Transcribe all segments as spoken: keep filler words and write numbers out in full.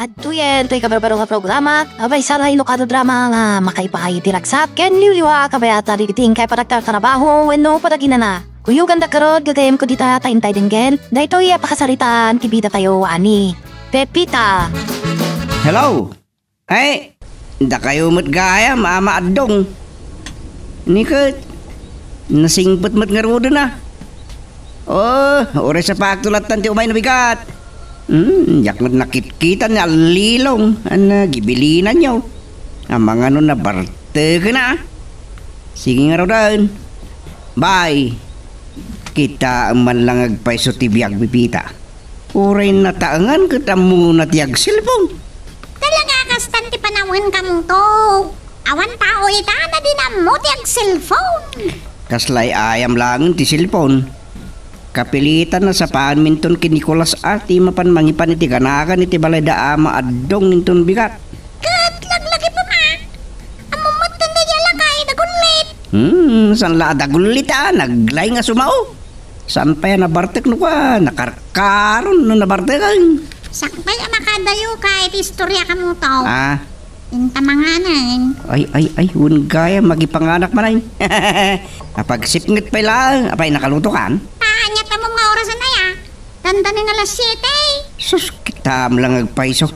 Adtoyen toy kabarbaro nga programa, abay, saray no kano drama nga makaipaay iti ragsat ken liwliwa, kabayatan dagiti inkay panagtartarabaho wenno panaginana. Kuyoganda garud, gagayyemko dita ta intay denggen daytoy a pakasaritaan ti bidatayo a ni Pepita. Hello! Ay, dakayo met gayam, Ama Addong. Ni ket, nasingpet met ngaruden a. Oh, uray sapaakto lattan ti umay no bigat. Hmm, diak met nakitkitan ni Allilong. Ania, gibilinanyo. Amangan no nabarteken a. Sige ngaruden. Bye. Kitaem man lang agpayso ti biag, Pepita. Uray nataengan ket ammona ti agselpon. Talaga, kastan ti panawen kamuto. Awan tao ita a di nammo ti agselpon. Kasla ay-ayam laengen ti selpon. Kapilitan a sapaanminton ken Nicolas a ti mapan mangipan iti ganagan iti balay da Ama Addong inton bigat. Ket laglagipem a. Ammom met daydiay a lakay, dagullit. Hmm, saan la a dagullit a, naglay nga sumao. Saan pay a nabartek no kua, nakarkaron no nabarteken. Sakbay a makadayo ka iti istorya kamuto. Ah. Inta manganen. Ay, ay, ay, wen gayam, agipanganak manen. Apagsipnget pay laeng, apay nakalutokan? Ania ti ammom nga orasen aya? Dandani nga alas siete. Sus, kitaem lang agpayso.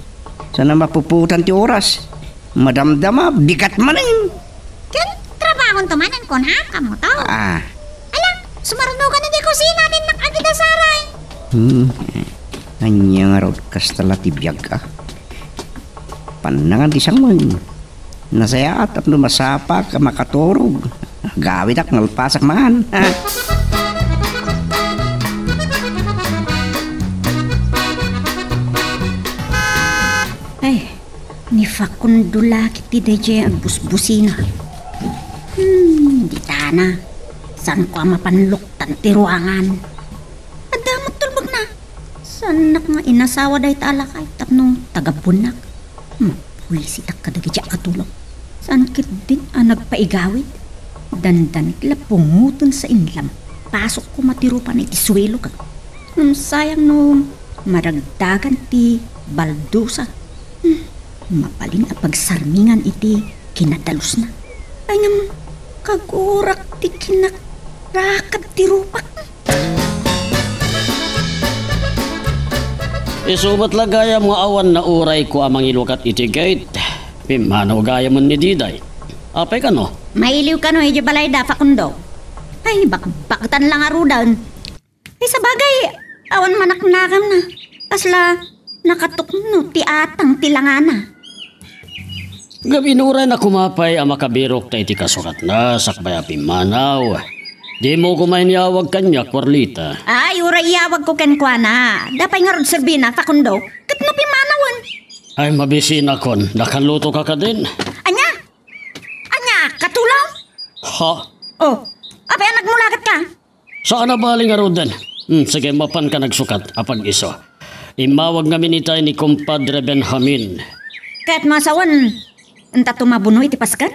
Saan a mapuputan ti oras. Madamdama, bigat manen. Ken trabahonto manen kunam kamuto. Ah. Ala, sumarno ka na di kusina, dinnak agida saray. Hmm. Ania ngarud, kasta la ti biag a. Pannangan ti sanguen. Nasayaat tapno masapak a makaturog. Agawidak, nalpasak man. Ay, ni Facundo la ketdi daydiay agbusbusina. Hmm, ditana. Saanko a mapanluktan ti ruangan. Adda met tulbekna. Saannak nga inasawa dayta a lakay tapno tagabuennak. Mabuisitak kadagiti a katulong. Saan ketdin a nagpaigawid. Dandani la pungoten sa inlam. Pasok koma ti rupana iti suelo ka. Ngem sayang no madagdagan ti baldosa. Hmm, mabalin a pagsarmingan iti kinadalusna. Ay ngem, kagurak ti kinakrakad ti rupak. Isu met la gayam nga awan naurayko a mangilukat iti gate. Pimmanaw gayamen ni Diday. Apay kano? Mailiw kano idiay balayda, Facundo? Ay, bakbaktan la ngaruden. Ay, sabagay, awan manaknakemna. Kasla nakatukno ti atang ti langana. Ngem inuray na koma pay a makabirokta iti kasukatna sakbay a pimmanaw. Dimo koma inyawag kaniak, Carlita. Ay, uray iyawagko kenkuana. Apay ngarud serbina, Facundo? Ket no pimmanawen? Ay, mabisinakon. Nakaluto ka kadin? Ania? Ania, katulong? Ha? Oh, apay a nagmulagat ka? Saan a bali ngaruden. Hmm, sige, mapanka nagsukat, apag-isu. Immawag ngamin itay ni Compadre Benjamin. Ket masawen, intato mabuno iti pasket?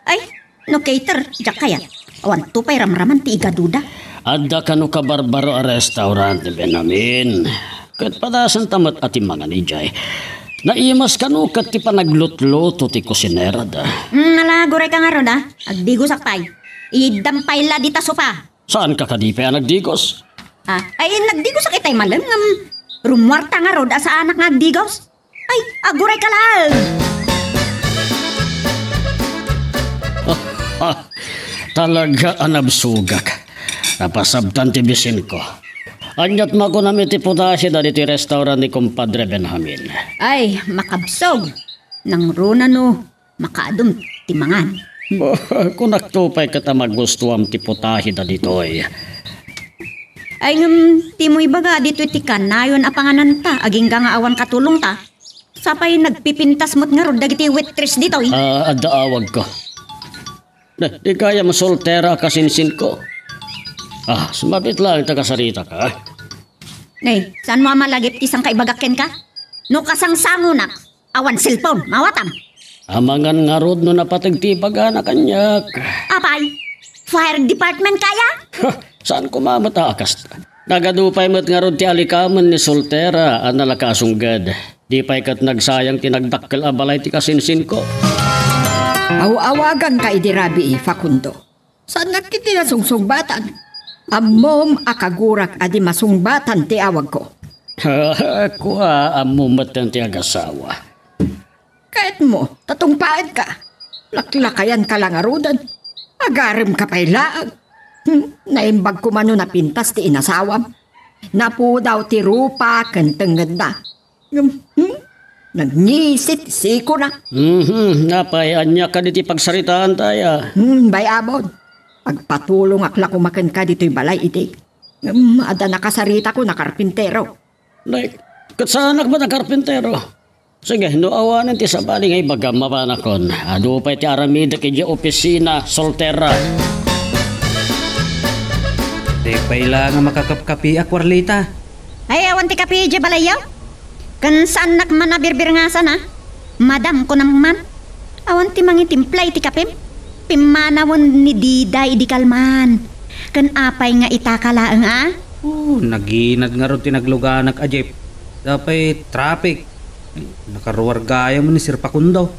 Ay, no cater, diak kayat. Awanto pay ramraman ti igaduda. Adda kano kabarbaro a restaurant ni Benjamin. Ket padasenta met a timmangan idiay. Naimas kano ket ti panaglutluto ti kusinerada. Hmm, ala, aguray ka ngarud, a. Agdigosak pay. Iddam pay la dita sopa. Saanka kadi pay a nagdigos? Ah, ay, nagdigosak itay malem ngem rummuarta ngarud a saanak nga agdigos. Ay, aguray ka laeng! Talaga a nabsogak. Napasabtan ti bisinko. Aniat makunam iti putahe dagiti restaurant ni Compadre Benjamin? Ay, makabsog. Nangruna no makaadum ti mangan. Kunakto pay ket a magustuam ti putahe dagitoy. Ay, ngem, dimo ibaga ditoy ti kanayon a pangananta, agingga nga awan katulongta. Sapay nagpipintas met ngarud dagiti waitress ditoy. Ah, adda awagko. Ne, di gayam soltera a kasinsinko. Ah, sumabit laeng ta kasaritak. Ne, saanmo a malagip ti sangkaibagak kenka? No kasangsangonak, awan cellphone, mawatam. Amangan ngarud no napateg ti ibagana kaniak. Apay, fire department kaya? Saan koma met a kasta. Nagadu pay met ngarud ti alikamen ni soltera a nalakasungged. Di pay ket nagsayang ti nagdakkel a balay ti kasinsinko. Aw-awaganka idi rabii, Facundo. Saannak iti nasungsungbatan. Ammom a kagurak a di masungbatan ti awagko. Kua, ammom metten ti agasawa. Kayatmo, ta tungpaenka. Laklakayanka la ngaruden. Agaremka pay laeng. Hmm, naimbag koma no napintas ti inasawam. Napudaw ti rupa ken tengngedna. Ngem, hmm? Nagngisi ti sikona. Mhm, apay, ania kadi ti pagsaritaan, daya? Hmm, bay-abon. Agpatulongak la koma kenka ditoy balay idi. Ngem, adda nakasaritako a karpintero. Nay, ket saanak met a karpintero? Sige, no awanen ti sabali nga ibagam, mapanakon. Adu pay ti aramidek idiay opisina, soltera. Di pay la nga makakapkapiak, Warlita. Ay, awan ti kape idiay balayyo? Ken saannak man a birbirngasan, a? Madam, kunam man. Awan ti mangitimpla iti kapem. Pimmanawen ni Dida idi kalman. Ken apay nga itaka laeng, a? Oh, naginad ngarud ti nagluganak a jeep. Dapay traffic. Nakaruar gayam ni Sir Pakundo.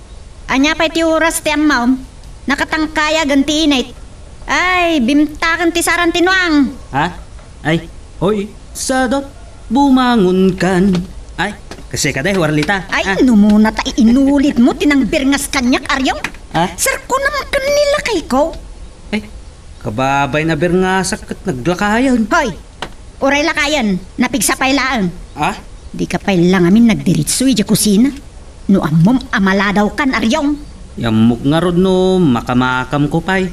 Ania pay ti oras ti ammom? Nakatangkayagen ti init. Ay, bimtaken ti saran ti nuang. Ha? Ay, hoy, sadot, bumangon kan. Ay, kasi ka, day, Warlita. Ay, ah, numuna ta inulit mo, tinangbirngas kaniak, Aryong. Ha? Sir, kunam kan ni lakayko. Ay, kababay na birngasak ket naglakayan. Hoy, uray lakayan, napigsa pay laeng. Ah? Dika pay la ngamin nagdiritsu idiay kusina. No ammom a maladaw kan, Aryong. Yammok ngarud no makamakamko pay.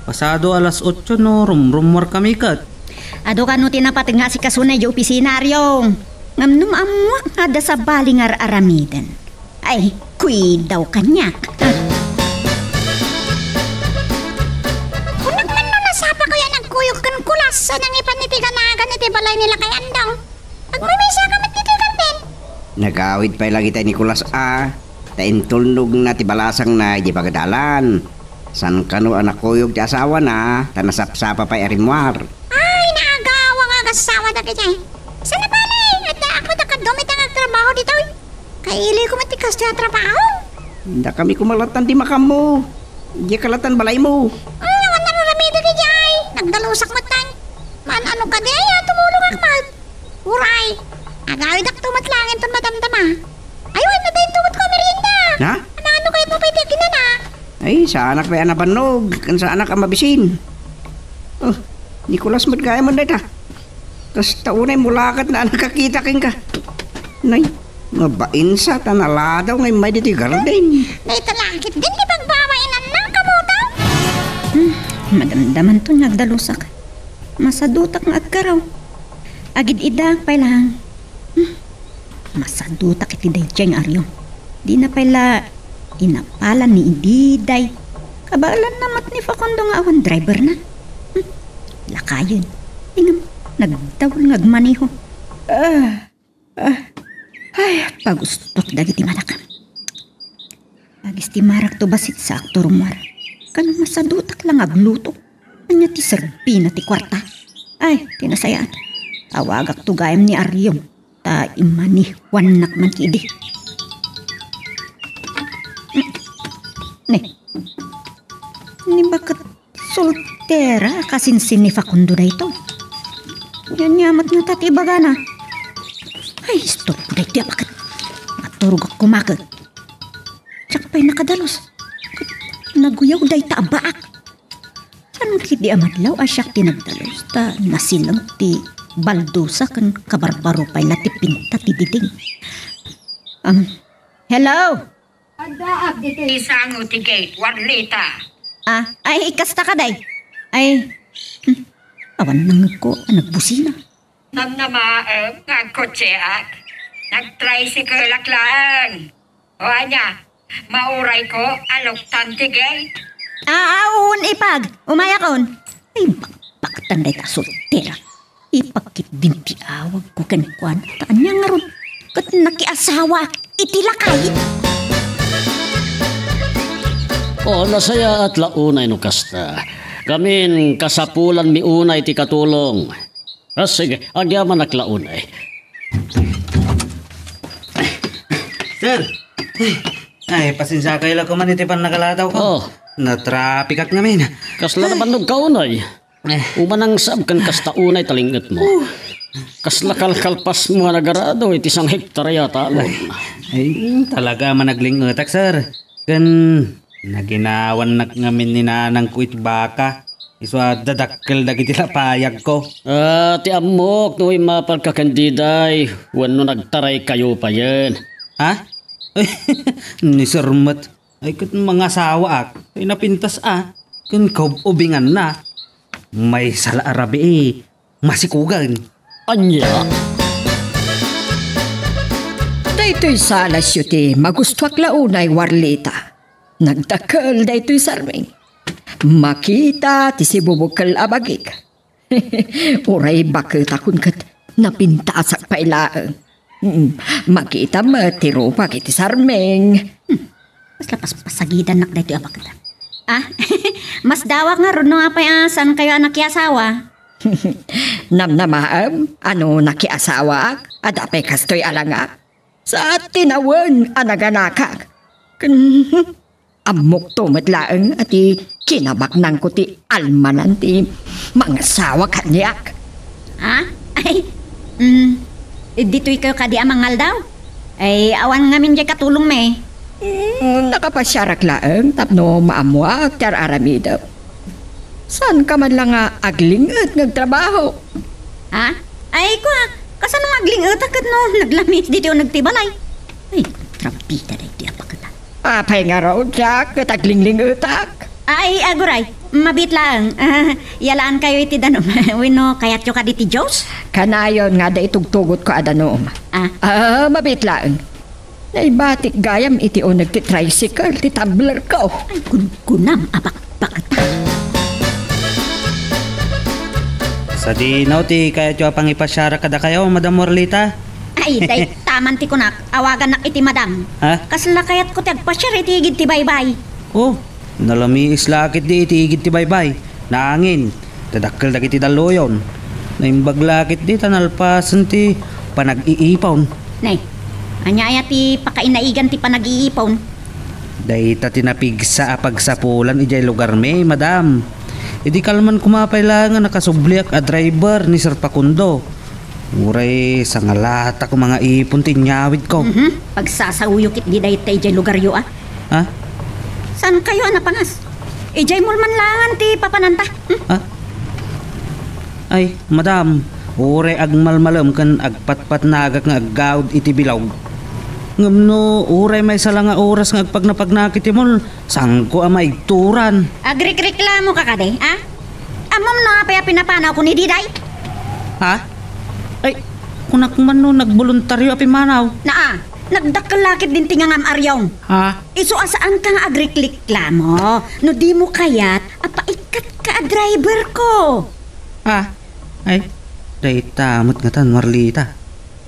Pasado alas otso no rumrummuar kami ket. Adu kano ti napateg nga asikasona idiay opisina, Aryong. Ngem no maammoak nga adda sabali nga ar-aramiden. Ay, kuidaw kaniak. Kunak man no nasapa ko ya nagkuyog ken kulas a nangipan iti ganagan iti balay ni Lakay Andong. Agmimisa ka met ditoy garden. Nagawid pay la ita ni Kulas a, ta intulnogna ti balasangna idiay pagadalan. Saan kano a nakuyog ti asawana, ta nasapsapa pay a rimmuar. Ay, naagawa nga agassawa dagiti. Sana bale, addaak met a kaduak ita nga agtrabaho ditoy. Kailiwko met ti kastoy a trabaho. Dakami koma latta ti makammo. Diak latta balaymo. Mm, awan aramidek idiay. Nagdalusak met. Maan-ano kadi aya, tumulongak met. Uray, agawidakto met laeng inton madamdama. Ay, wen, adda inton met ko a merienda. Ha? Maan-ano kayatmo pay ti aginana? Ay, saanak pay a nabannog, ken saanak a mabisin. Oh, ni Kulas met gayam dayta. Kasta unay mulakat na a nakakita kenka. Nay, mabainsa ta naladaw nga immay ditoy garden. Dayta la ketdin ti pagbabainanna, kamuto. Hmm, madamdamanto nga agdalusak. Masadutak nga agkaraw. Agid-idaak pay laeng. Hmm. Masadutak iti daydiay nga Aryong. Dina pay la inapalan ni Ididay. Kabaelanna met ni Facundo nga awan driverna. Hmm. Lakayen. Ngem, nagdawel nga agmaneho. Ah. Ah. Ay, pagustok dagiti manak. Agistimarakto bassit, saakto rummuar. Ken masadutak la nga agluto. Ania ti serbina ti kuarta? Ay, ti nasayaat. Awagakto gayam ni Aryong, ta immanehoannak man ketdi. Ne. Ni baket soltera a kasinsin ni Facundo daytoy. Ania met ngata ti ibagana? Ay, istorbo daytoy a baket. Maturogak koma ket. Diak pay nakadalus. Ket naguyaw dayta a baak. Saan ketdi a madlaw a siak ti nagdalus ta nasileng ti baldosa ken kabarbaro pay la ti pinta ti diding. Um, hello? Addaak ditoy sango ti gate, Warlita. Ah, ay, kasta ka, day. Ay, hmm, awan nangngegko a nagbusina. Namnamaem nga agkotseak. Nagtricycle-ak laeng. O ania, maurayko a luktan ti gate? Ah, ah, wen, ipag. Umayakon. Ay, bakbaktan dayta a soltera. Ipag ketdin ti awagko kenkuana. Ta ania ngarud? Ket nakiasawaak iti lakay. O, nasayaat la unay no kasta. Ngamin, kasapulanmi unay ti katulong. Ah, sige, agyamanak la unay. Sir! Ay, pasensiakayo la koman iti pannakaladaw ko. Oh. Natrapikak ngamin. Kasla nabannog ka unay? Eh. Umanang sab ken kasta unay talinget mo. Oh. Kasla kalkalpas mo nga nagarado iti sang hektarya talon. Ay, talaga a managlingetak, sir. Ken naginawannak ngamin ni nanangko iti baka. Isu a dadakkel dagiti lapayagko. Ah, ti ammok no immapalka ken Diday wenno nagtaraykayo payen. Ha? Ni sir met. Ay, ket mangasawaak, ay napintas a, ken kaub-ubinganna. Maysa la a rabii, masikugen. Ania? Daytoy salasyo ti magustuak la unay, Warlita. Nagdakkel daytoy Sarming. Makita ti sibubukkel a bagik. Uray baketakon ket napintasak pay laeng. Mm, makita met ti rupak iti Sarming. Hmm, kasla paspasagidannak daytoy a baket. Ah, masdawak ngarud no apay a saankayo a nakiasawa. Namnamaem a no nakiasawaak, adda pay kastoy a langak. Sa tinawen a naganakak. Ken, ammokto met laeng a ti kinabaknangko ti almanan ti mangasawa kaniak. Ha? Ay, mm, ditoykayo kadi a mangaldaw? Ay, awan ngamin diay katulongmi. Mm, nakapasiarak laeng tapno maammoak ti ar-aramidem. Saanka man la nga agling-et nga agtrabaho? Ha? Ay, kua, kasano nga agling-etak ket no naglamiis ditoy uneg ti balay? Ay, trabida daytoy a baket a. Apay ngarud, Jack, ket aglingling-etak? Ay, aguray, mabiit laeng. Ah, yalaankayo iti danum. Wenno, kayatyo kadi ti juice? Kanayon nga adda itugtugotko a danum. Ah. Ah, mabiit laeng. Naibatik gayam iti uneg ti tricycle ti tumbler ko. Ay, gungunam a bakbaketa. Sadino ti kayatyo a pangipasiarak kadakayo, Madam Warlita? Ay, dayta man ti kunak, awagannak iti madam. Ha? Kasla kayatko ti agpasiar iti igid ti baybay. Oh, nalamiis la ketdi iti igid ti baybay. Nangin, tadakkel dagiti dalluyon. Naimbag la ketdi ta nalpasen ti panag-iipon. Nay, ania aya ti pakainaigan ti panag-iipon? Dayta ti napigsa a pagsapulan idiay lugarmi, madam. Idi kalman koma pay laeng a nakasubliak a driver ni Sir Facundo. Uray sangalata koma nga ipon ti inyawidko. Mhm. Pagsasaoyo ketdi dayta idiay lugaryo, a. Ha? Saankayo a napangas? Idiay mall man laengen ti papananta. Hmm? Ha? Ay, madam, uray agmalmalem ken agpatpatnagak nga aggaud iti bilog. Ngem no uray maysa la nga oras nga agpagnapagnak iti mall, saanko a maigturan. Agrikreklamoka kadi, a? Ammom no apay a pinapanawko ni Diday? Ha? Ay, kunak man no nagboluntaryo a pimmanaw. Naa, nagdakkel la ketdin ti ngangam-ariom. Ha? Isu a saanka nga agrikreklamo no dimo kayat a paikkatka a driverko. Ha? Ay, dayta met ngatan, Marlita.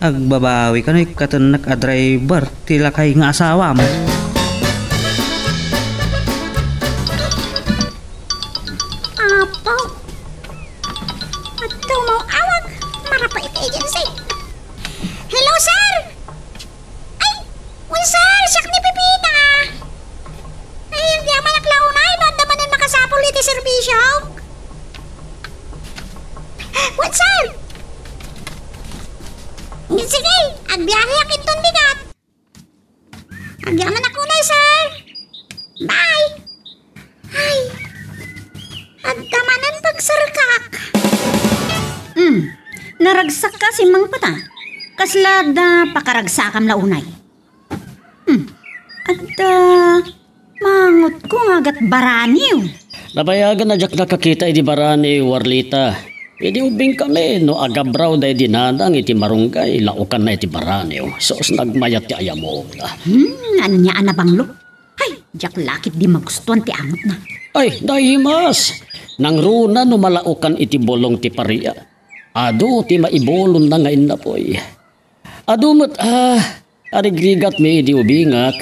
Agbabawika no ikkatennak a driver ti lakay nga asawam. Apo. Adda umawag. Marapa iti agency. Hello, sir! Ay, wen, sir, siak ni Pepita. Ay, agyaman la unay no adda manen makasapul iti serbisiok. Wen, sir! Sige, agbiaheak inton bigat. Agyaman la unay, sir. Bye. Ay, adda manen pagserkak. Hmm, naragsakka simmangpet a. Kasla adda pakaragsakam la unay? Hmm, adda mangutko nga agat baraniw. Nabayagen a diak nakakita idi baraniw, Warlita. Idi ubbingkami no agabraw daydi nanang iti marunggay, laukanna iti baraniw. Sus, nagmayat ti ayamona. Hmm, ania a nabanglo? Ay, diak la ketdi magustuan ti amutna. Ay, naimas! Nangruna no malaukan iti bulong ti paria. Adu ti maibulonna nga innapoy. Adu met a arigrigatmi idi ubingak.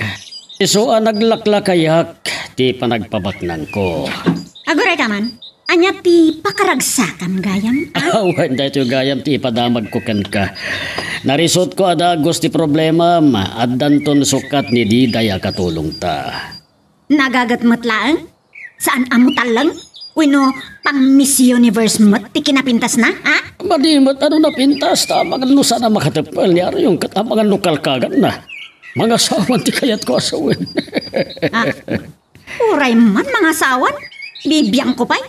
Isu a naglakla kayak ti panagpabaknangko. Aguray ka man. Ania ti pakaragsakam gayam, a? Awan, daytoy gayam ti ipadamagko kenka. Narisutko a dagus ti problemam, addanton sukkat ni Diday a katulongta. Nagaget met laeng? Saan a mo talleng? Wenno pang Miss Universe met ti kinapintasna, a? Madi met a no napintas ta amangan no saan a makateppel ni Ariong ket amangan no kalkaganna. Mangasawan ti kayatko a sawen. A, uray man mangasawan, bibiangko pay.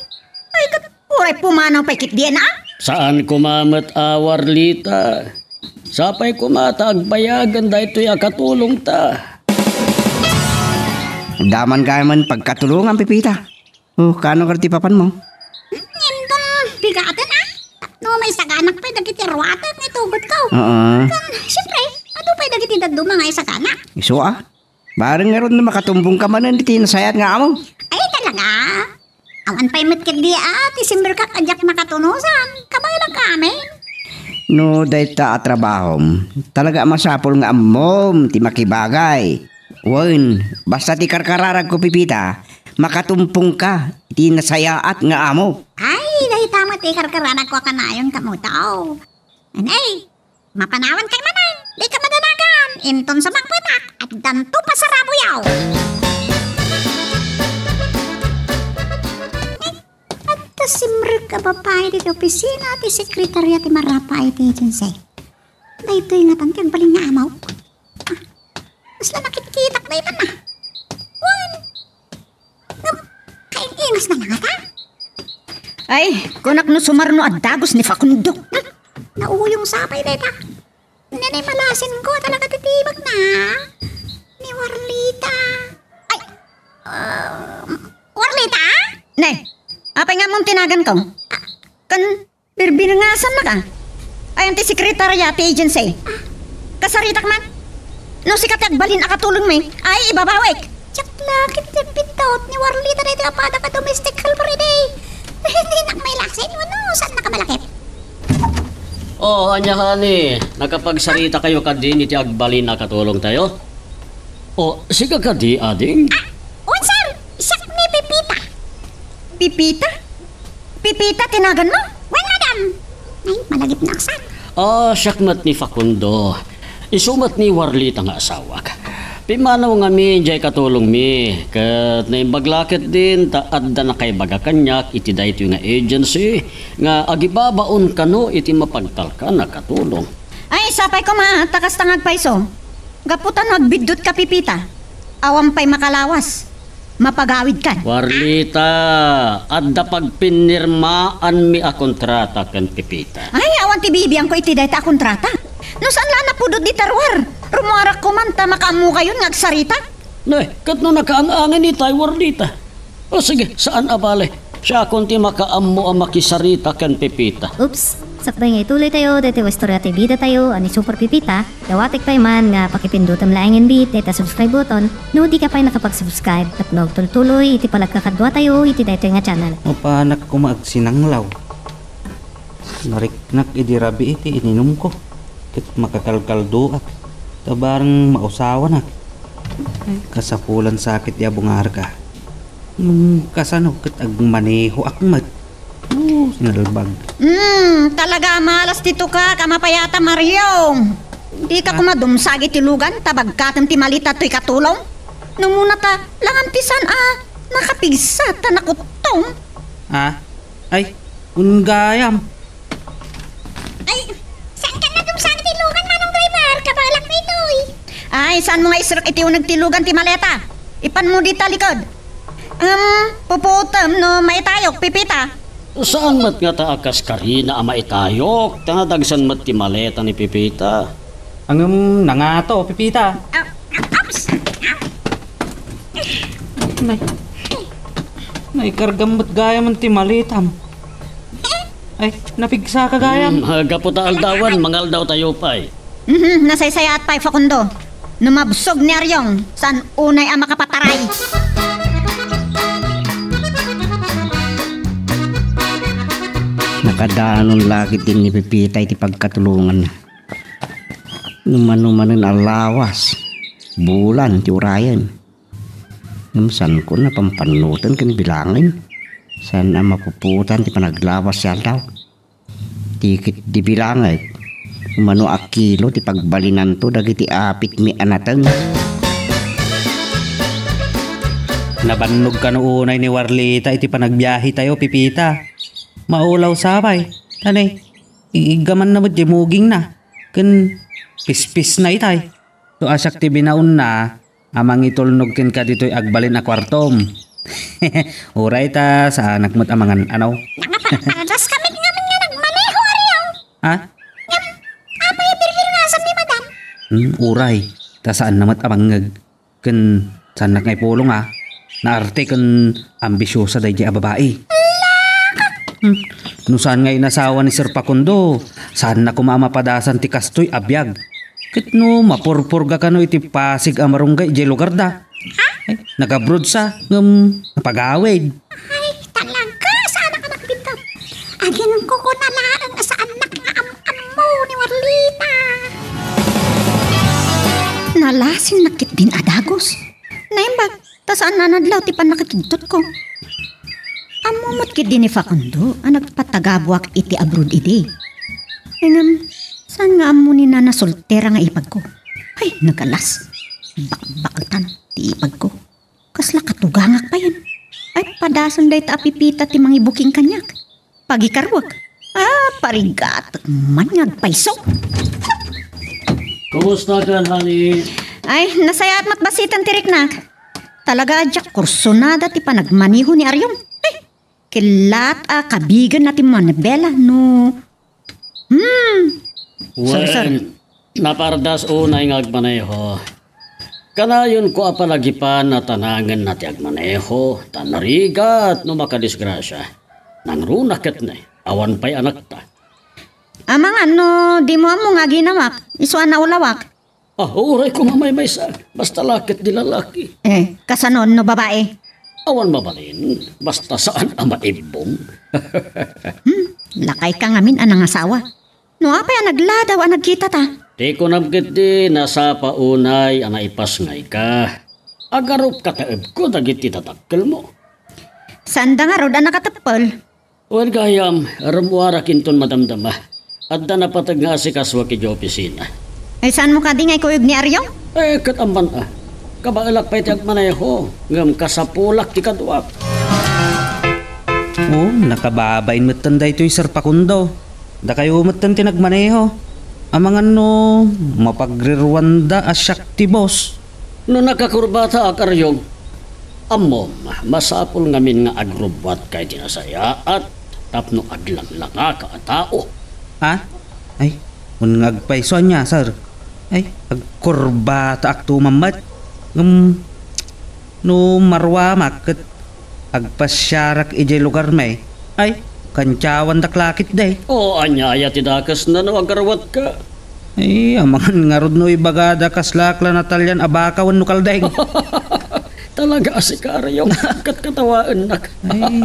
Ay, ket uray pumanaw pay ketdin, a? Saan koma met a, Warlita. Sapay koma ta agbayagen daytoy a katulongta. Adda man gayamen pagkatulongan, Pepita. O, kaano kadi ti papanmo? Ngem, pigaten, a? Tapno maisaganak pay dagiti ruatek nga itugotko. Oo. Ngem, siempre, adu pay dagiti dadduma nga isaganak. Isu, a? Bareng ngarud no makatumbongka manen iti nasayaat nga amo. Ay, talaga? Awan pay met ketdi a ti simberkak a diak makatunosan. Kabaelak amin. No dayta a trabahom, talaga a masapul nga ammom ti makibagay. Wen, basta ti karkararagko, Pepita, makatumbongka iti nasayaat nga amo. Ay, dayta met ti karkararagko a kanayon, kamuto. Anay, mapanawan kay manen, dika madanagan, inton sumakbetak, addanto pasarabuyaw. Adda simrek a babai ditoy opisina ti sekretaria ti Marapaay ti agency. Daytoy ngatan ti agbalin nga amaw. Ah, kasla nakitkitak daytan, a. Wen, ngem, kaing-ingasna la ngata? Ay, kunak no sumarno a dagus ni Facundo. Hmm, nauyong sapay dayta. Nenay malasin ko talaga ti tibagna. Ni Warlita. Ay, um, Warlita? Ne, apay nga ammom ti naganko? Ken birbirngasannaka. Ayan ti sekretaria ti agency. Kasaritak man. No sika ti agbalin a katulongmi, ay, ibabawik. Diak la ket ti pindut ni Warlita daytoy a padak a domestic helper idi. Dinak mailasin wenno saannak a malakip? O, ania, honey? Nakapagsarita kayo kadin iti agbalin a katulongtayo? O, sika kadi, ading? Ah, wen, sir. Siak ni Pepita. Pepita? Pepita ti naganmo? Wen, madam. Ay, malagipnak, sir. Ah, siak met ni Facundo. Isu met ni Warlita nga asawak. Pimmanaw ngamin diay katulongmi, ket naimbag la ketdin ta adda nakaibaga kaniak iti daytoy nga agency nga agibabaon kano iti mapagtalkan a katulong. Ay, sapay koma ta kasta nga agpayso. Gapu ta no agbiddutka, Pepita, awan pay makalawas. Mapagawidkan. Warlita, adda pagpinirmaanmi a kontrata ken Pepita. Ay, awan ti bibiangko iti dayta a kontrata. No saan la a napudot dita ruar, rummuarakko man ta makaammokayon nga agsarita. Ne, ket no nakaang-angin itay, Warlita? O sige, saan a bale. Siakon ti makaammo a makisarita ken Pepita. Oops! Sakbay nga ituloytayo daytoy nga istorya ti bidatayo a ni Super Pepita, dawatek pay man nga pakipindutem laengen met dayta subscribe button no dika pay nakapag-subscribe tapno agtultuloy iti panagkakaduatayo iti daytoy nga channel. Mapanak koma agsinanglaw. Nariknak idi rabii ti ininumko ket makakalkaldoak ta bareng mausawanak. Kasapulan sakit ti abungarka. Ngem kasano ket agmanehoak met? O, sinalbag. Hmm, talaga a malas ti tukak a mapayata, Mario. Dika koma dumsag iti lugan ta bagkatem ti malita toy katulong. Numuna ta, langan ti saan a nakapigsa ta nakuttom. Ah? Ay, wen gayam. Ay, saan ka nadumsang ti lugan, Manong Driver? Kabalak daytoy. Ay, saanmo nga isrek iti uneg ti lugan ti maleta? Ipanmo dita likod. Em, pupuotem no maitayok, Pepita. Saan met ngata a kas karina a maitayok, ta nadagsen met ti maleta ni Pepita. Ngem nangato, Pepita. Ah, ah, oops. Nay. Naikargam met gayam ti maletam. Ay, napigsaka gayam. Hmm, gapu ta aldawan, mangaldawtayo pay. Mhm, nasaysayaat pay, Facundo. No mabsog ni Ariong, saan unay a makapataray? Nakadanon la ketdi ni Pepita iti pagkatulongan. No mano manen a lawas, bulan ti urayen. Ngem saanko a pampannuoten ken bilangen. Saan a mapuputan ti panaglawas ti aldaw. Tikit di bilangek. Mano a kilo ti pagbalinanto dagiti apitmi a nateng. Nabannog kano unay ni Warlita iti panagbiahetayo, Pipita. Maulaw sapay. Tani, iggamanna met ti mugingna. Ken pispisna itay. No siak ti binaonna, a mangitulnog kenka ditoy agbalin a kuartom. Uray ta saanak met a mangan-anaw. Nakaparpardas kami ngamin nga nagmaneho, Ariong. Ha? Ngem, apay a birbirngasam ni Madam? Hmm, uray. Ta saanna met a mangngeg. Ken saannak nga ipulong, a. Naarte ken ambisiosa daydiay a babai. Hmm. No saan nga inasawa ni Sir Facundo, saanna koma a mapadasan ti kastoy a biag. Ket no mapurpurga kano iti pasig a marunggay idiay lugarda. Ha? Eh, nag-abroad sa, ngem napagawid. Ay, talaga, saan a nakabitbit? Aginkukuna laeng a saannak nga am-ammo ni Warlita. Nalasinnak ketdin a dagus. Naimbag, ta saan a nadlaw ti pannakakigtotko. Ammo met ketdi ni Facundo a nagpatagabuak iti abroad idi. Ngem, saan nga ammo ni Nana Soltera nga ipagko? Ay, nagalas. Bakbaketan ti ipagko. Kasla katugangak payen. Ay, padasen dayta a Pipita ti mangibuking kaniak. Pagikaruak. Ah, parigatek man nga agpayso. Kumusta ka, honey? Ay, nasayaat met basiten ti riknak. Talaga a diak kursunada ti panagmaneho ni Ariong. Ay, kellat a kabigenna ti manibela no. Hmm. Sir, sir. Wen, napardas unay nga agmaneho. Kanayonko a palagipan a tanangenna ti agmaneho, ta narigat no makadisgrasia. Nangruna ketdi, awan pay anakta. Amangan no dimo ammo nga aginawak, isu a naulawak. Ah, uray koma maymaysa. Basta la ketdi lalaki. Eh, kasano no babae? Awan mabalin. Basta saan a maibbong. Hmm, lakayka ngamin a nangasawa. No apay a nagladaw a nagkitata? Ti kunam ketdi, nasapa unay a naipasngayka. Agarupka ta ebbko dagiti dadakkelmo. Saanda ngarud a nakateppel. Wen gayam, rummuarak inton madamdama. Adda napateg nga asikasuak idiay opisina. Ay, saanmo kadi nga ikuyog ni Ariong? Eh, ket amman a. Kabaelak pay ti agmaneho, ngem kasapulak ti kaduak. Oh, nakababain metten daytoy, Sir Facundo. Dakayo metten ti nagmaneho. Amangan no mapagriruanda a siak ti boss. No nakakurbataak, Ariong, ammom, masapul ngamin nga agrubbuatka iti nasayaat tapno aglanglangaka a tao. Ha? Ay, wen nga agpayso ania, sir. Ay, agkurbataak tuman met. Ngem, no maruamak ket agpasiarak idiay lugarmi. Ay, kantiawandak la ketdi. O, ania aya ti dakesna no agaruatka? Ay, amangan ngarud no ibagada kaslaak la natalian a baka wenno kaldeng. Talaga a sika, Ariong, ket katawaennak. Ay,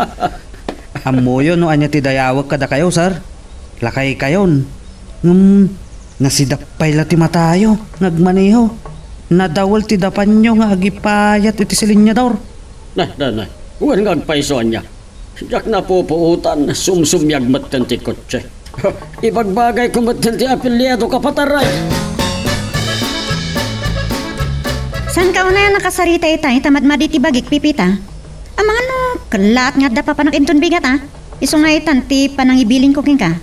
ammoyo no ania ti dayawek kadakayo, sir? Lakaykayon. Ngem, nasidap pay la ti matayo nga agmaneho. Nadawel ti dapanyo nga agipayat iti silinyador. Nay, nay, nay. Wen nga agpayso ania. Diak napupuotan, sumsumiag metten ti kotse. Ibagbagayko metten ti apelyido, kapataray. Saanka unay a nakasarita itay ta madmadi ti bagik, Pipita? Amangan no kellaat nga adda papanak inton bigat, a? Isu nga itan ti panangibilinko kenka.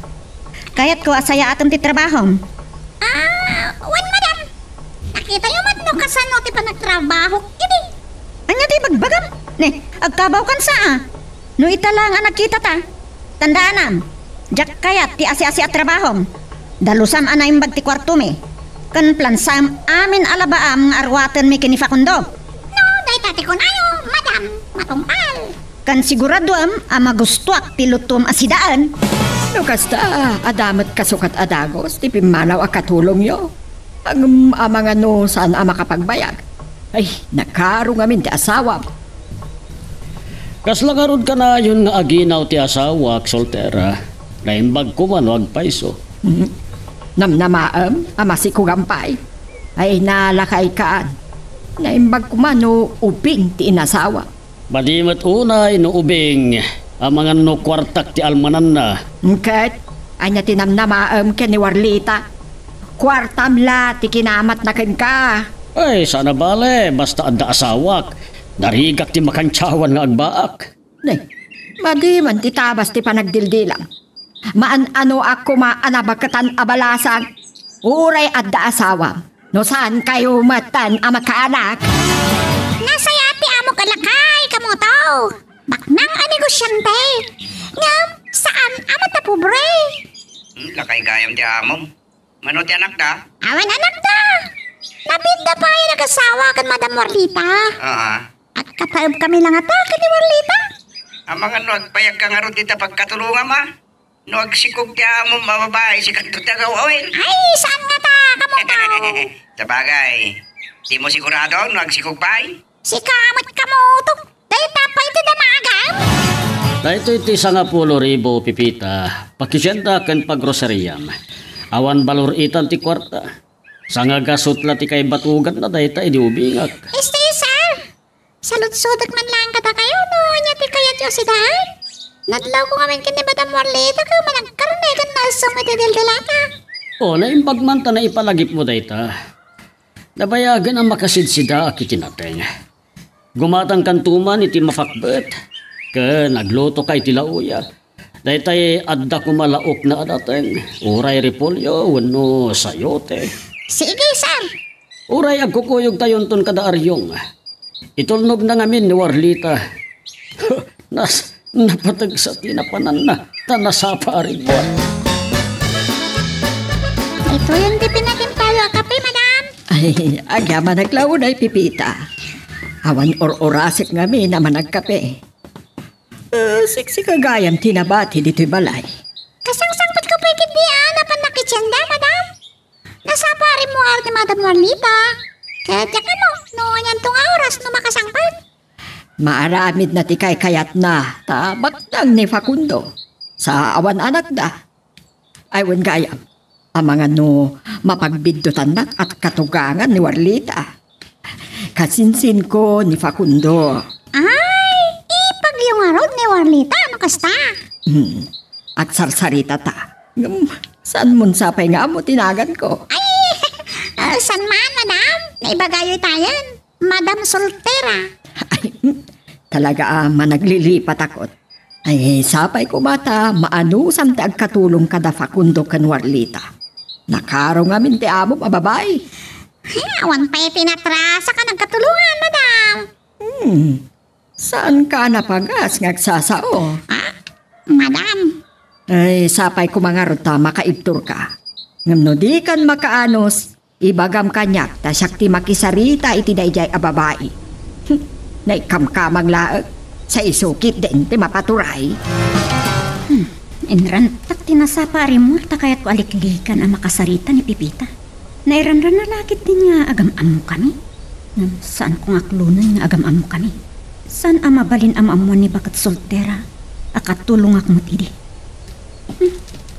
Kayatko a sayaatem ti trabahom. Ah, wen, madam. Nakitayo met no kasano ti panagtrabahok idi. Ania ti ibagbagam? Ne, agkabawkan sa a. No ita laeng a nagkitata. Tandaanam, diak kayat ti asi-asi a trabahom. Dalusam a naimbag ti kuartomi. Ken plansam amin a labaam nga aruatenmi ken ni Facundo. No, dayta ti kunayo, madam, matungpal. Ken siguradoem a magustuak ti lutom a sidaen. No kasta, adda met kasukat a dagus ti pimmanaw a katulongyo. Ngem amangan no saan a makapagbayag. Ay, nakaro ngamin ti asawam. Kasla ngarud kanayon nga aginaw ti asawak, soltera. Naimbag koma no agpayso. Mhm. Namnamaem a masikugam pay. Ay, nalakaykan. Naimbag koma no ubing ti inasawa. Madi met unay no ubing, Amangan no kuartak ti almananna. Ket, ania ti namnamaem ken ni Warlita? Kuartam la ti kinamatna kenka. Ay, saan a bale, basta adda asawak. Narigak ti makantiawan nga agbaak. Ne, madi man ti tabas ti panagdildilam. Maan-anoak koma a nabaketan a balasang. Uray adda asawam. No saan kayo metten a makaanak? Nasayaat ti amok a lakay, kamuto. Baknang a negosyante. Ngem, saan a matapobre. Hmm, lakay gayam ti amom. Mano ti anakda? Awan anakda. Nabiitda pay a nagasawa ken Madam Warlita. Aa. Agkataebkami la ngata ken ni Warlita. Amangan no agpayagka ngarud ita pagkatulongam a. No agsikog ti amom a babai, sikanto ti agaw-awen. Ay, saan ngata, kamuto? Sabagay, dimo sigurado no agsikog pay? Sika met, kamuto. Dayta pay ti damagam? Daytoy ti sangapulo ribu, Pipita. Pakisienda ken pagrosariam. Awan balor itan ti kuarta. Sangagasut la ti kaibatuganna dayta idi ubingak. Este, sir. Saludsodek man laeng kadakayo no ania ti kayatyo a sidaen. Nadlawko ngamin ken ni Madam Warlita ket managkarne ken naessem iti dildilata. O, naimbag man ta naipalagipmo dayta. Nabayagen a makasidsidaak iti nateng. Gumatangkanto man iti mapakbet, ken aglutoka iti lauya. Daytay adda koma laokna a nateng, uray repolyo wenno sayote. Sige, sir. Uray agkukuyogtayonton kada Aryong. Itulnogna ngamin ni Warlita. Nas, napateg sa ti napananna, ta nasapa a ribuan. Daytoyen ti pinakimtayo a kape, madam. Ay, agyamanak la unay, Pipita. Awan or-orasek ngamin a managkape. Eh, siksika gayam ti nabati ditoy balay. Kasangsangpetko pay ketdi a napan nakitienda, madam. Nasapa a rimmuar ni Madam Juanita. Ket diak ammo no anianto nga oras no makasangpet. Maaramidna ti kaykayatna, ta baknang ni Facundo. Sa awan anakda. Ay, wen gayam. Amangan no mapagbiddutannak a katugangan ni Warlita. Kasinsinko ni Facundo. Ay, ipagyo ngarud ni Warlita no kasta. Hmm. Agsarsaritata. Ngem, saanmon sapay nga ammo ti naganko? Ay, ah, saan man, madam? Naibagayo tayen. Madam Soltera. Ay, talaga a managlilipatakon. Ay, sapay koma ta maanusam ti agkatulong kada Facundo ken Warlita. Nakaro ngamin ti amom a babai. Ay, awan pay ti natrasak a nagkatulongan, madam. Hmm. Saanka a napagas nga agsasao? Ah, madam. Ay, sapay koma ngarud ta makaibturka. Ngem no dikan makaanus, ibagam kaniak ta siak ti makisarita iti daydiay a babai. Hm, naikamkamang laeng. Sa isu ketdin ti mapaturay. Hmm, inrantak ti nasapa a rimmuar ta kayatko a liklikan a makasarita ni Pipita. Nairanranna la ketdin nga agam-ammokami. Ngem saanko nga aklonen nga agam-ammokami. Saan a mabalin a maammuan ni baket Soltera a katulongak met idi. Hmm,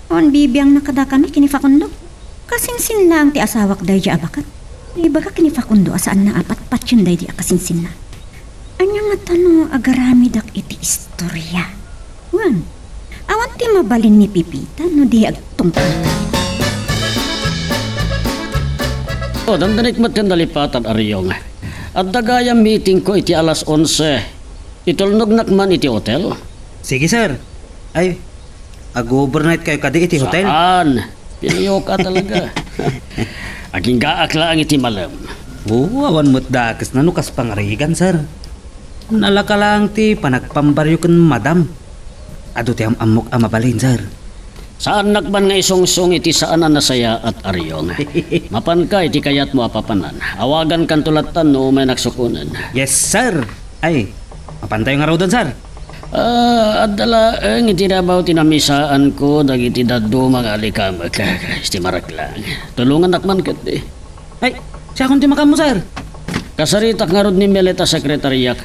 awan bibiangna kadakami ken ni Facundo. Kasinsin laeng ti asawak daydiay a baket. Naibaga ken ni Facundo a saanna a patpatien daydi a kasinsinna. Ania ngata no agaramidak iti istoria? Wen, awan ti mabalin ni Pipita no di agtungpal. O, dandanik met ken nalipatan, Ariong. Adda gayam meetingko iti alas onse. Itulnognak man iti hotel? Sige, sir. Ay, ag-overnight kayo kadi iti hotel? Saan? Pinayoka talaga. Aginggaak laeng iti malem. Oo, awan met dakesna no kas pangarigan, sir. Nalaka laeng ti panagpambaryo ken madam. Adu ti am-ammok a mabalin, sir. Saannak man nga isungsong iti saan a nasayaat, Ariong. Mapanka iti kayatmo a papanan. Awagankanto lattan no umay nagsukonen. Yes, sir. Ay, mapantayo ngaruden, sir. Ah, adda laeng iti nabaw ti namisaanko dagiti dadduma nga alikamek. Istimarak lang. Tulongannak man ketdi. Ay, siakon ti makaammo, sir. Kasaritak ngarud ni Melita sekretariak.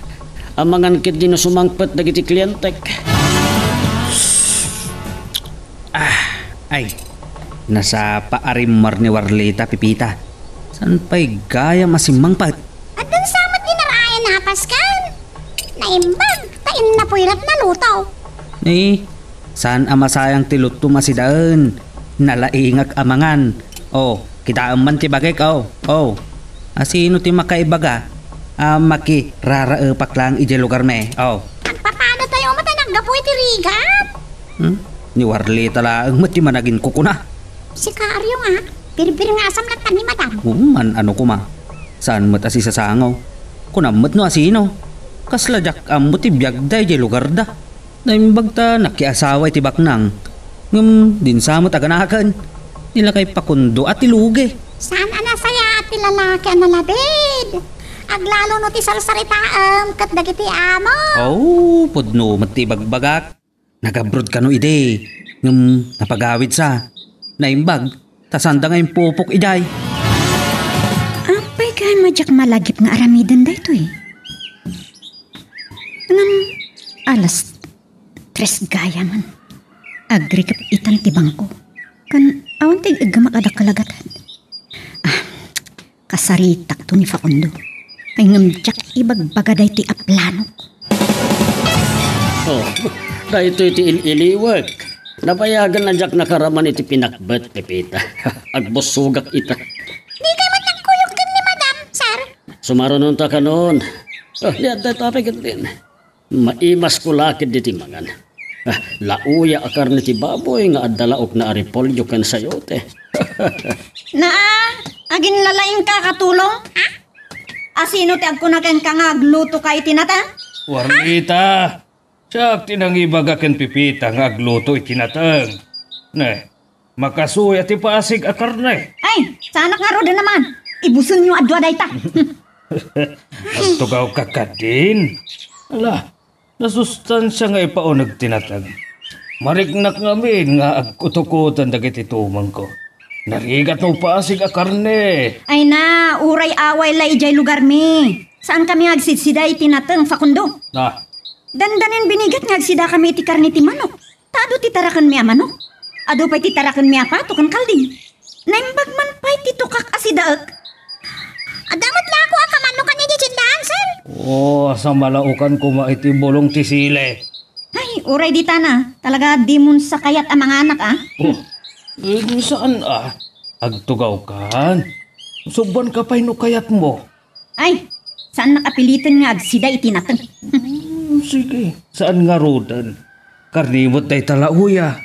Amangan ketdi no sumangpet dagiti klientek. Ah, ay. Nasapa a rimmuar ni Warlita, Pipita. Saan pay gayam a simmangpet? Addan sa met dinarayan a Pascal. Naimbag, ta innapuy lat naluto. Eh, saan a masayang ti luttom a sidaen. Nalaingak a mangan. Oh, kitaem man ti bagik, oh. Oh, asino ti makaibaga a makiraraepak laeng idiay lugarmi? Oh. Agpapanatayo met a naggapu iti rigat? Hmm? Ni Warlita laeng met ti managinkukuna. Sika, Aryo, nga, birbirngasam latta ni Madam. Oo man, ano koma. Saan met a sisasangaw. Kunam met no asino. Kasla diak ammo ti biagda idiay lugarda. Naimbag ta nakiasawa iti baknang. Ngem dinsa met aganaken. Ni lakay Facundo a ti lugi. Saan a nasayaat ti lalaki a nalabid? Aglalo no ti sarsaritaem ket dagiti amo. Oh, pudno met ti ibagbagak. Nagabroad kano idi, ngem napagawidsa. Naimbag, ta saanda nga impupok idiay. Apay gayam a diak malagip nga aramiden daytoy? Ngem alas tres gayamen. Agrikep itan ti bangko. Ken awan ti ig-iggemak a dakkel a gatad. Ah, kasaritakto ni Facundo. Ay, ngem diak ibagbaga daytoy a planok. Oh, daytoy ti il-iliwek. Nabayagen a diak nakaraman iti pinakbet, Pepita. Agbussogak ita. Dikay met nagkuyog ken ni Madam, sir? Sumarunonta kanon. Oh, ni adda tapay ket din. Maimasko la ketdi ti mangan. Ah, lauya a karne ti baboy nga adda laokna a repolyo ken sayote. Naa, aginlalaingka, Katulong? Ha? Asino ti agkuna kenka nga aglutoka iti nateng? Warlita, siak ti nangibaga ken Pepita nga agluto iti nateng. Ne, makasuya ti pasig a karne. Ay, saanak ngaruden a mangan. Ibusenyo a dua dayta. Agtugawka kadin. Ala, nasustansia nga ipauneg ti nateng. Mariknak ngamin nga agkutukoten dagiti tumengko. Narigat no pasig a karne. Ay na, uray away la idiay lugarmi. Saankami nga agsidsida iti nateng, Facundo. Ah. Dandanin binigat nga agsidakami iti karne ti manok. Ta adu ti tarakenmi a manok. Adu pay ti tarakenmi a pato ken kalding. Naimbag man pay ti tukak a sidaek. Adda met la ako a kamanokan idiay tiendahan, sir. Oh, asa malaokan koma iti bulong ti sili. Ay, uray dita na. Talaga, dimon sa kayat a manganak, ah. Oh, eh, saan, ah? Agtugawkan. Subuanka pay no kayatmo. Ay, saannak a piliten nga agsida iti nateng. Hmm, sige, saan ngaruden. Karne met dayta lauya.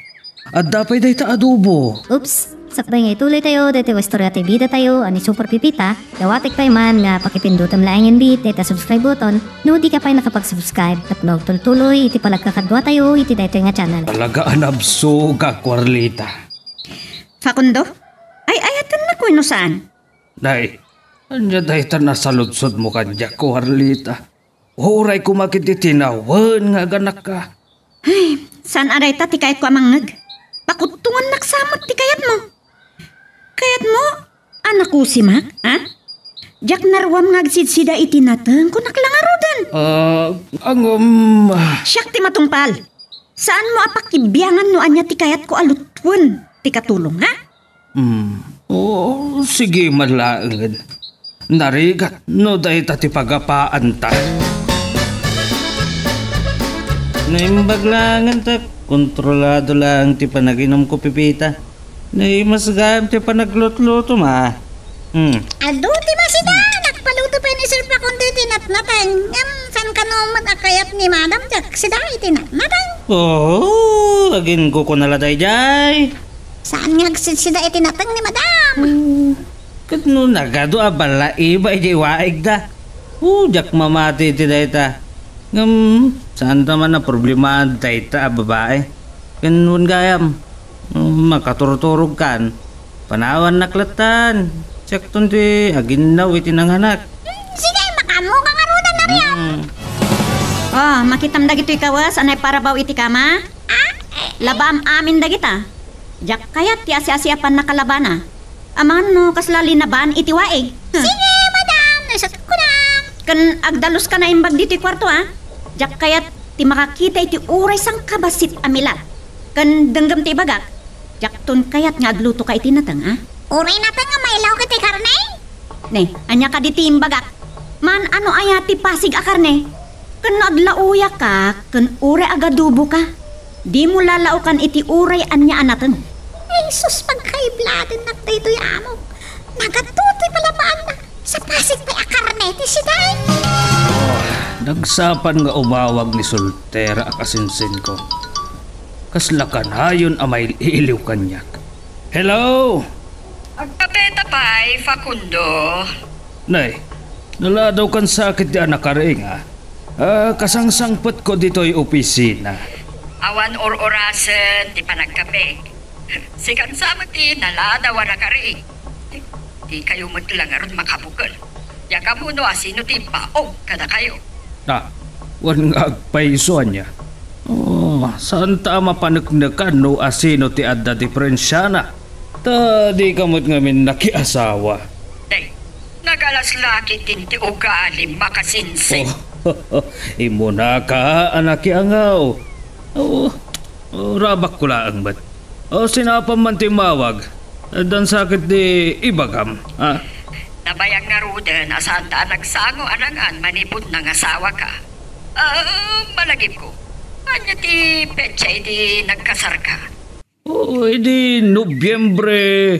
Adda pay dayta adobo. Oops! Sakbay nga ituloy tayo daytoy nga istorya ti bida tayo a ni Super Pipita, dawatek pay man nga pakipindutem laengen dayta subscribe button no dika pay nakapag-subscribe tapno agtultuloy iti panagkakaduatayo iti daytoy nga channel. Talaga a nabsogak, Warlita. Facundo? Ay-ayatennak wenno saan? Nay, ania dayta nasaludsodmo kaniak, Warlita? Uray koma ket ti tinawen nga aganakka. Ay, saan a dayta ti kayatko a mangngeg. Pakuttongannak sa met ti kayatmo. Kayatmo a nakusimak, ha? Diak naruam nga agsidsida iti nateng, kunak la ngaruden. Ah, ngem, ah. Siak ti matungpal. Saanmo a pakibiangan no ania ti kayatko a lutwen ti Katulong, ha? Hmm. Oh, sige man laengen. Narigat no dayta ti pagapaanta. Naimbag laengen ta kontrolado laeng ti panaginumko, Pipita. Naimas gayam ti panaglutlutom, ah. Hmm. Adu ti masida, nagpaluto pay ni Sir Facundo iti natnateng. Ngem, saan kano met a kayat ni Madam Jack sida iti natnateng? Oo, aginkukuna la daydiay. Saan nga agsidsida iti nateng ni Madam? Hmm, ket no nagadu a balaiba idiay waigda. O, diak mamati iti dayta. Ngem, saanta man a problema dayta a babai. Ken wen gayam, makaturturogkan. Panawannak lattan. Siakton ti aginnaw iti nanganak. Hmm, sige, makaammoka ngaruden, Maria. Hmm. Oh, makitam dagitoy kawes a naiparabaw iti kama? Ah? Labaam amin dagita. Diak kayat ti asi-asi a pannakalabana. Amangan no kasla linaban iti waig. Hmm. Sige, madam, naisat ko na. Ken agdaluska naimbag ditoy kuarto, a. Diak kayat ti makakita iti uray sangkabassit a milad. Ken denggem ti ibagak, diakton kayat nga aglutoka iti nateng, a. Uray nateng nga mailaw iti karne? Ne, ania kadi ti imbagak? Man-ano aya ti pasig a karne? Ken no aglauyaka, ken uray agaduboka, Dimo lalaokan iti uray ania a nateng. Ay, sus, pagkaibladennak daytoy, amok. Nagadu toy palabaanna. Sapasig pay a karne ti sidaay. Nagsapan nga umawag ni soltera a kasinsinko. Kasla kanayon a mail-iliw kaniak. Hello! Agkapeta pay, Facundo. Nay, naladaw kan sakit di anak a ringa. Ah, kasangsangpetko ditoy opisina. Awan or-orasen ti panagkape. Sikan sa met ti naladaw a nakari. Di, di kayo met la ngarud makabukel. Diak ammo no asino ti baog kadakayo. Ah, wen nga agpayso ania. Oh, saan ta a mapaneknekan no asino ti adda diferensiana. Ta di ka met ngamin nakiasawa. Day, nagalas la ketdin ti ugalim, makasinsin. Oh, immunaka a nakiangaw. Oo, oh, rabakko laeng met. Oh, sino apan man ti umawag? Addan sakit di ibagam, ha? Nabayag ngaruden a saanta a nagsango a nangan manipud nangasawaka. Ah, malagipko. Ania ti petsa idi nagkasarka? Oo, idi Nobyembre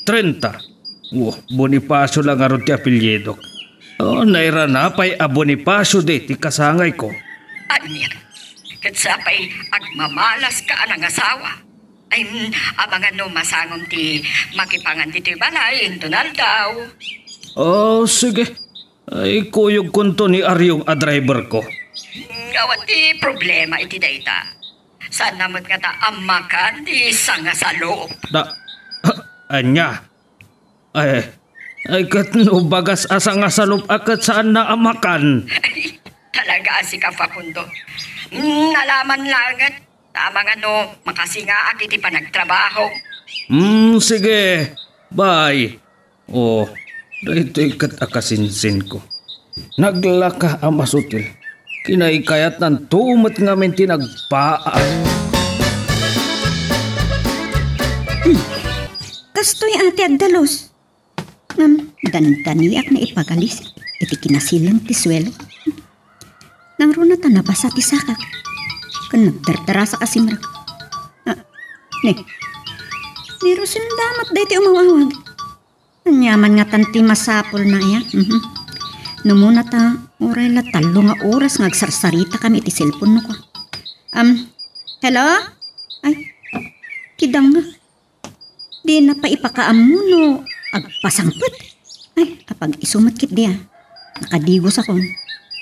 treinta. Oh, Bonifacio la ngarud ti apelyidok. Oh, nairana pay a Bonifacio di ti kasangayko. Ania? Ket sa pay agmamalaska a nangasawa? Ay, mm, amangan no masangom ti makipangan ditoy balay inton aldaw. Oh, sige. Ay, kuyogkonto ni Ariong a driverko. Mm, awan ti problema iti dayta. Saanna met ngata a makan ti sangasalup. Da, ania? Ay, ay, ket no bagas a sangasalup a ket saanna a makan. Ay, talaga a sika, Facundo. Mm, alaman laengen. Amangan no makasingaak iti panagtrabaho. Hmm, sige. Bye. Oh, daytoy ket a kasinsinko. Naglaka a masutil. Kinaykayatnanto met ngamin ti nagpaa. Hmm. Kastoy a ti agdalus. Ngem dandaniak nga ipagalis iti kinasileng ti suelo. Nangruna ta nabasa ti sakak, ken nagdardarasak a simrek. Ah, ne. Ni Rosenda met daytoy umawawag. Aniaman ngatan ti masapulna, aya? Mhm. Numuna ta, uray la tallo nga oras nga agsarsaritakami iti cellphone no kua. Am, hello? Ay, kidanga. Dina pay ipakaammo no agpasangpet. Ay, apag-isu met ketdi a. Nakadigosakon.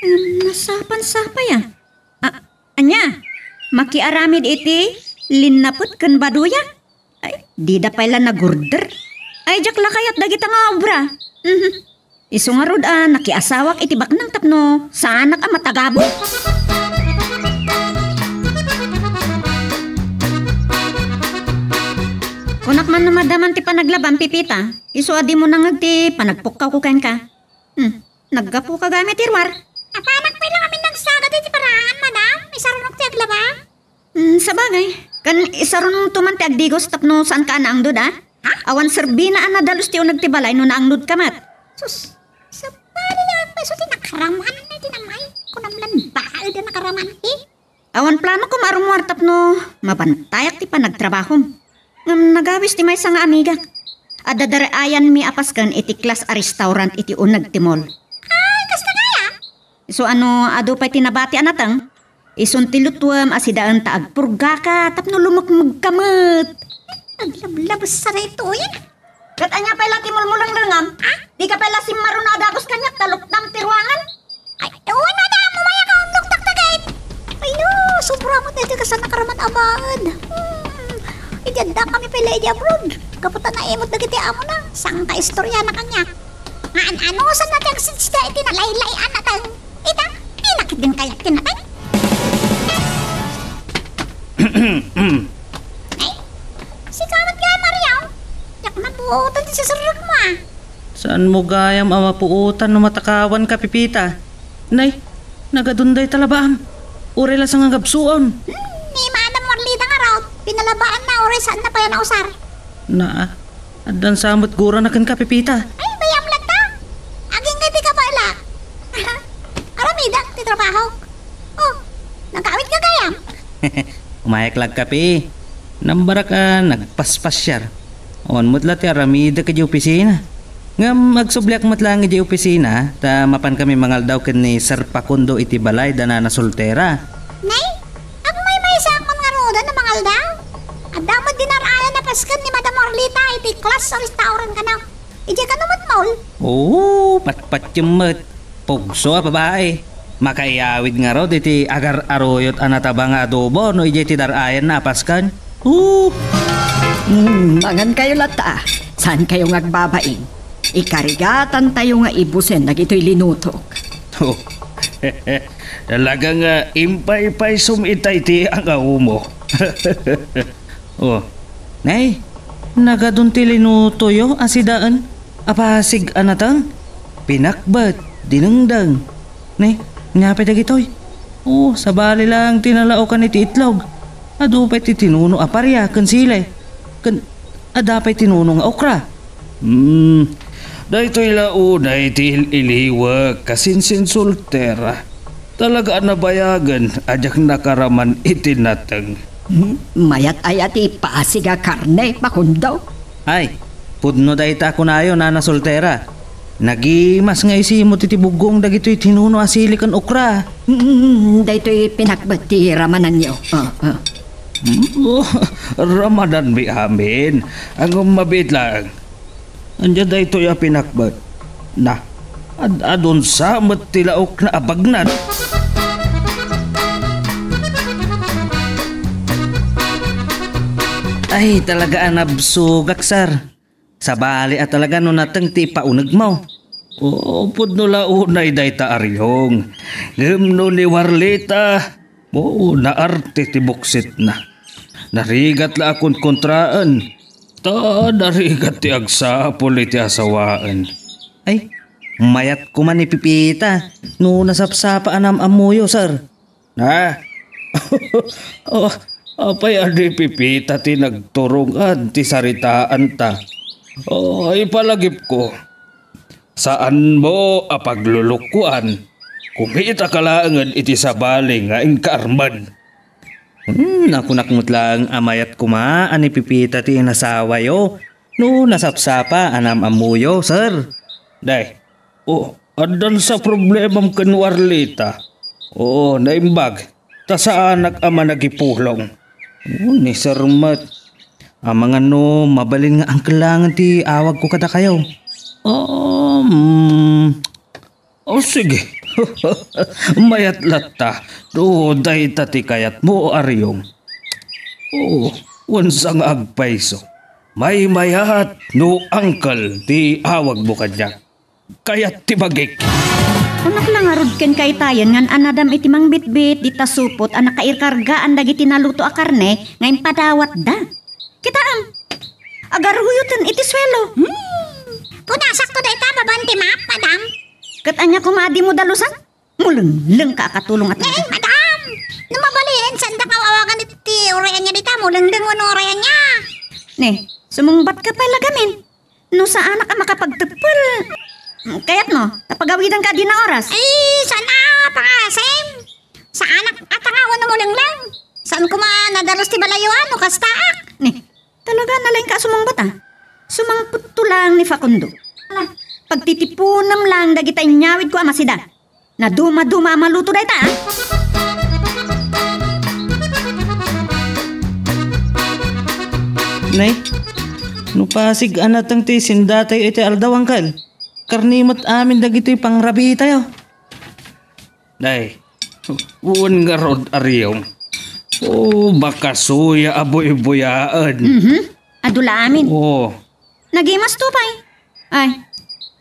Em, nasapan sapay a. A, ania? Makiaramid iti linnapet ken baduya? Ay, dida pay la nagorder. Ay, diak la kayat dagita nga obra. Mhm. Isu ngarud a nakiasawak iti baknang tapno saanak a matagabong. Kunak man no madaman ti panaglabam, Pipita, isu a dimo nangngeg ti panagpukkawko kenka. Hmm, naggapuka gayam iti ruar. Apanak pay la ngamin nagsagad iti paraan, madam. Isarunok ti aglaba. Hmm, sabagay. Ken isarunongto man ti agdigos tapno saanka a naangdod, a? Ha? Awan serbina a nadalus ti uneg ti balay no naangdodka met. Sus, sabali a pay isu ti nakaraman iti namay. Kunam lan baet a nakaraman, eh. Awan planok a rummuar tapno mabantayak ti panagtrabahom. Ngem nagawis ti maysa nga amigak. Adda daraayanmi a pasken iti klas a restaurant iti uneg ti mall. Ay, kasta kaya? Isu a no adu pay ti nabati a nateng, isun ti lutuem a sidaen ta agpurgaka tapno lumekmegka met. Aglablabes sa daytoyen. Ket ania pay la ti mulmulenglengam? Ah? Dika pay la simmaruno a dagus kaniak ta lukdam ti ruangan? Ay, wen, madam, umay a kaunloktak dagit. Ay, no, sobra met daytoy kasano a karaman a baet. Hmm, idi addakami pay la idi abroad. Gapu ta naimut dagiti amona, saan ta istoriana kaniak. Ngaan-anusanna ti agsidsida iti nalaylay-an a teng. Ita, di na ketdin kayat ti nateng. Ay, sika met gayam, Mario. Diak mapuotan ti siserrekmo, a. Saanmo gayam a mapuotan no matakawanka, Pipita? Nay, nagadun dayta labaam. Uray la sangagabsuon. Hmm, ni Madam Marlita ngarud, pinalabaanna uray saanna pay a nausar. Naa, addan sa met gurana kenka, Pipita. Ay, bayam latta. Agingga ti kabaelak. Aramidak ti trabahok. Oh, nagawidka gayam? Umayak la agkape. Nambarak a nagpaspasiar. Awan met la ti aramidek idiay opisina. Ngem agsubliak met laeng idiay opisina ta mapankami mangaldaw ken ni Sir Facundo iti balay da Nana Soltera. Nay, agmaymaysaak man ngaruden a mangaldaw. Adda met dinar-ayan a pasken ni Madam Arlita iti Class Restaurant kano. Idiay kano met, Maul? Oo, patpatiem met. Pugso a babai. Makaiyawid ngarud iti agar-aruyot a nataba nga adobo no idiay ti dar-ayanna a pasken. Oo. Mm, mangankayo latta. Saankayo nga agbabain. Ikarigatantayo nga ibusen dagitoy linutok. Oh. Talaga nga impaypaysom itay ti angaomo. Oh. Nay, nagadun ti linutoyo a sidaen a pasig a nateng, pinakbet, dinengdeng. Nay, ania pay dagitoy? Oh, sabali lang ti nalaokan iti itlog. Adu pay ti tinuno a paria ken sili. Ken adda pay tinuno nga okra. Hmm, daytoy la unay ti il-iliwek, kasinsin Soltera. Talaga a nabayagen a diak nakaraman iti nateng. Hmm, mayat aya ti pasig a karne, Facundo? Ay, pudno dayta a kunayo, Nana Soltera. Nagimas nga isimot iti bugong dagitoy tinuno a sili ken okra. Hmm, daytoy pinakbet ti ramananyo. Ah, ah. Hmm, oh, ramananmi amin. Ngem mabiit laeng. Ania daytoy a pinakbet? Na, ad-adun sa met ti laokna a bagnad. Ay, talaga a nabsogak, sir. Sabali a talaga no nateng ti ipaunegmo. Oo, pudno la unay dayta, Ariong. Ngem no ni Warlita, oo, naarte ti buksitna. Narigat la a konkontraen. Ta narigat ti agsapul iti asawaen. Ay, mayat koma ni Pipita no nasapsapa a nam-ammoyo, sir. Ha? Oh, apay a ni Pipita ti nagturungan ti saritaanta? Oh, ipalagipko. Saanmo a paglulukuan. Kumitaka laengen iti sabali nga inka Arman. Hmm, nakunak met laeng a mayat koma a ni Pipita ti inasawayo no nasapsapa a nam-ammoyo, sir. Day, o, addan sa problemam ken Warlita. Oo, naimbag. Ta saanak a managipulong. Oo, ni sir met. Amangan no mabalin nga angkel laengen ti awagko kadakayo. Um, O, sige. Mayat latta. No dayta ti kayatmo, Ariong. O, wen sa nga agpayso. Maymayat no angkel ti awagmo kaniak. Kayat ti bagik. Kunak la ngarud ken kaytayen ngan anadam iti mangbitbit dita supot a nakairkargaan dagiti naluto a karne nga impadawatda. Kitaem, agaruyoten iti suelo. Hmm. Punasakto dayta babaen ti maap, madam. Ket ania koma a dimo dalusan? Mulengleng ka a katulong a tanda. Eh, madam! No mabalin, saanda nga awagan iti urayan niya dita, mulengleng wenno urayan niya. Ne, sumungbat ka pay la gamin. No saanak a makapagteppel. Kayatmo, ta pagawidan ka dina oras. Ay, saan a, pangasem? Saanak a tanga wenno mulengleng. Saan koma nadalus ti balayo, no kastaak. Ne, talaga nalaing ka a sumungbat, a. Sumangpetto laeng ni Facundo. Ala, pagtitipunem laeng dagita inyawidko a masida. Naduma-duma a maluto dayta, a. Nay, no pasig a nateng ti sindatayo iti aldaw, angkel. Karne met amin dagitoy pangrabitayo. Nay, wen ngarud, Ariong. O, makasuya a buybuyaen. Mhm. Adu la amin. O. Nagimasto pay. Ay,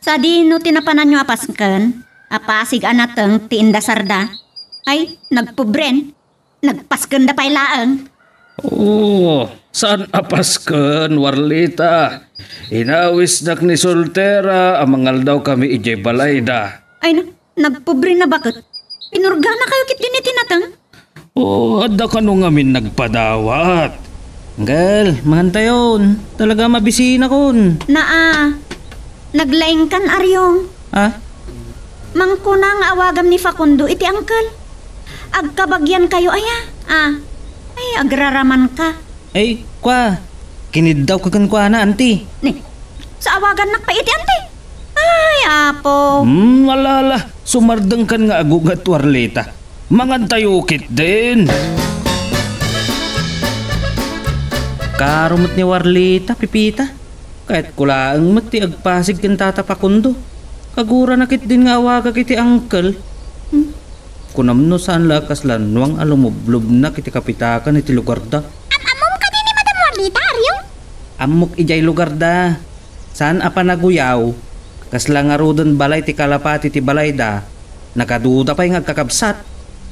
sadino ti napananyo a pasken? A pasig a nateng ti indasarda. Ay, nagpubren. Nagpaskenda pay laeng. Oo, saan a pasken, Warlita? Inawisnak ni Soltera a mangaldawkami idiay balayda. Ay na, nagpubren a baket. Pinurganakayo ketdin iti nateng? Oo, adda kano ngamin nagpadawat. Angkel, mangantayon. Talaga mabisinakon. Naa, naglaingkan, Ariong. Ha? Mangkuna nga awagam ni Facundo iti angkel. Agkabagiankayo aya? Ah. Ay, Agraramanka. Ay, kua. Kiniddawka kenkuana, anti. Ni, sa awagannak pay iti anti. Ay, apo. Hmm, ala, ala. Sumardengkan nga agugat, Warlita. Mangantayo ketdin. Karo met ni Warlita, Pipita. Kayatko laeng met ti agpasig ken Tata Pakundo. Kagurana ketdin nga awagak iti uncle. Hmm. Kunam no saan la a kasla nuang a lumublubnak iti kapitakan iti lugarda. Am-ammom kadi ni Madam Warlita, Ario? Ammok idiay lugarda. Saan a panaguyaw. Kasla ngaruden balay ti kalapati ti balayda. Nagaduda pay nga agkakabsat.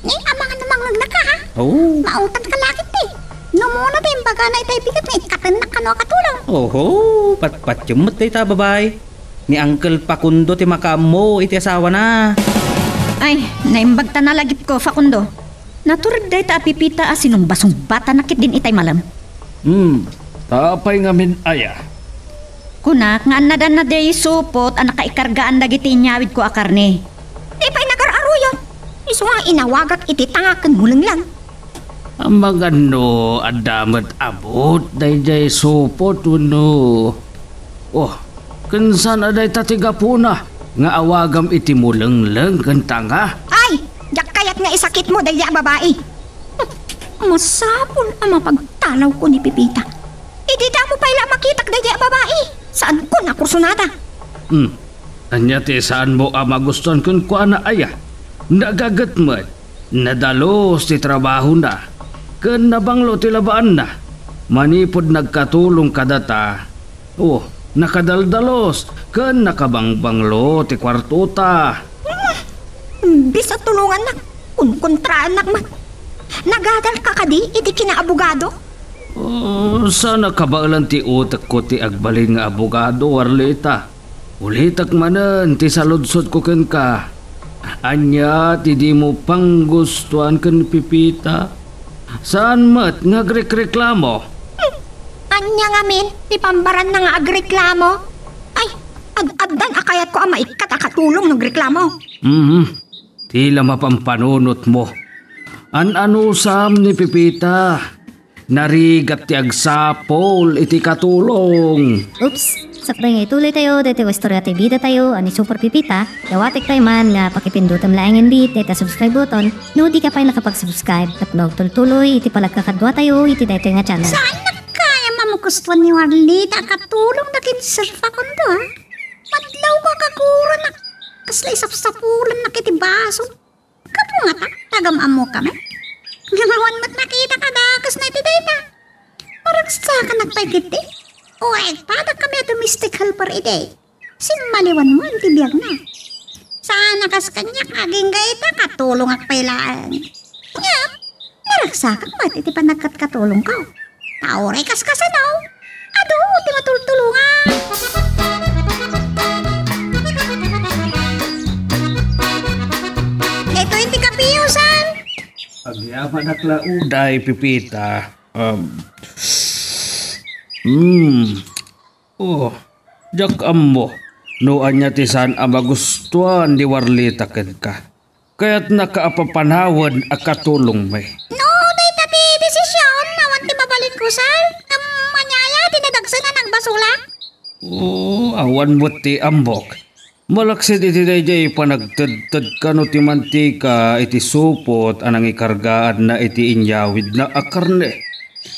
Ni, amangan no mangngegnaka, ha? Oo. Mautangka la ketdi. No, mano ti imbagana itay bigat nga ikkatennak kano a katulong. Oho, patpatiem met dayta a babai. Ni Uncle Facundo ti makaammo iti asawana. Ay, naimbagta nalagipko, Facundo. Natured dayta a Pipita a sinumbasumbatanak ketdin itay malem. Hmm, ta apay ngamin aya? Kunak nga annadanna diay supot a nakaikargaan dagiti inyawidko a karne. Di pay nagar-aruyo. Isu nga inawagak iti tanga ken mulengleng. Amangan no adda met abut daydiay supot wenno. Oh, ken saan a dayta ti gapuna nga awagam iti mulengleng ken tanga? Ay, diak kayat nga isakitmo daydiay a babai. Masapul a mapagtalawko ni Pipita. Idi damo pay la makitak daydiay a babai, saanko a kursunada. Hmm. Ania ti saanmo a magustuan kenkuana aya? Nagaget met, nadalus ti trabahona, ken nabanglo ti labaanna. Manipud nagkatulong kadata, oh, nakadaldalus ken nakabangbanglo ti kuartota. Imbes a tulongannak, kunkontraannak met. Nagadalka kadi iti kinaabogado? Oh, saan a kabaelan ti utekko ti agbalin nga abogado, Warlita. Ulitek manen ti saludsodko kenka. Ania ti dimo panggustuan ken Pipita? Saan met nga agrekreklamo? Hmm. Ania ngamin ti pambaranna nga agreklamo? Ay, ad-addan a kayatko a maikkat a katulong no agreklamo. Mhm. Ti la mapampanunotmo. An-anusam ni Pipita. Narigat ti agsapul iti katulong. Oops! Sakbay nga ituloy tayo daytoy a istorya ti bida tayo a ni Super Pipita, dawatek pay man nga pakipindutem laengen dayta subscribe button no di ka pay nakapag-subscribe tapno agtultuloy iti panagkakadua tayo iti daytoy nga channel. Saan a kayat a magustuan ni Warlita a katulongna ken Sir Facundo, ha? Madlaw ka, kagurana. Kasla isapsapulannak iti baso. Gapu ngata, taga-am-ammokami. Ngem awan met nakita kadakesna iti dayta. Maragsakannak pay ketdi. Uray, padakami a domestic helper idi. Simmaliwanmo ti biagna. Saan a kas kaniak, agingga ita, katulongak pay laeng. Ngem, naragsakak met iti panagkatkatulongko. Ta uray kaskasano, adu ti matultulongan. Daytoy ti kapiyo, San. Agyamanak la uday, Pipita. Um, hmm. Oh, diak ammo no ania ti saan a magustuan ni Warlita kenka. Kayatnaka a papanawen a katulongmi. No, dayta ti desisyon, awan ti mabalinko, sir. Ngem ania aya ti nadagsen a nagbasolak? Oo, awan met ti ammok. Malaksid iti daydiay panagtedtedka no ti mantika iti supot a nangikargaanna iti inyawidna a karne.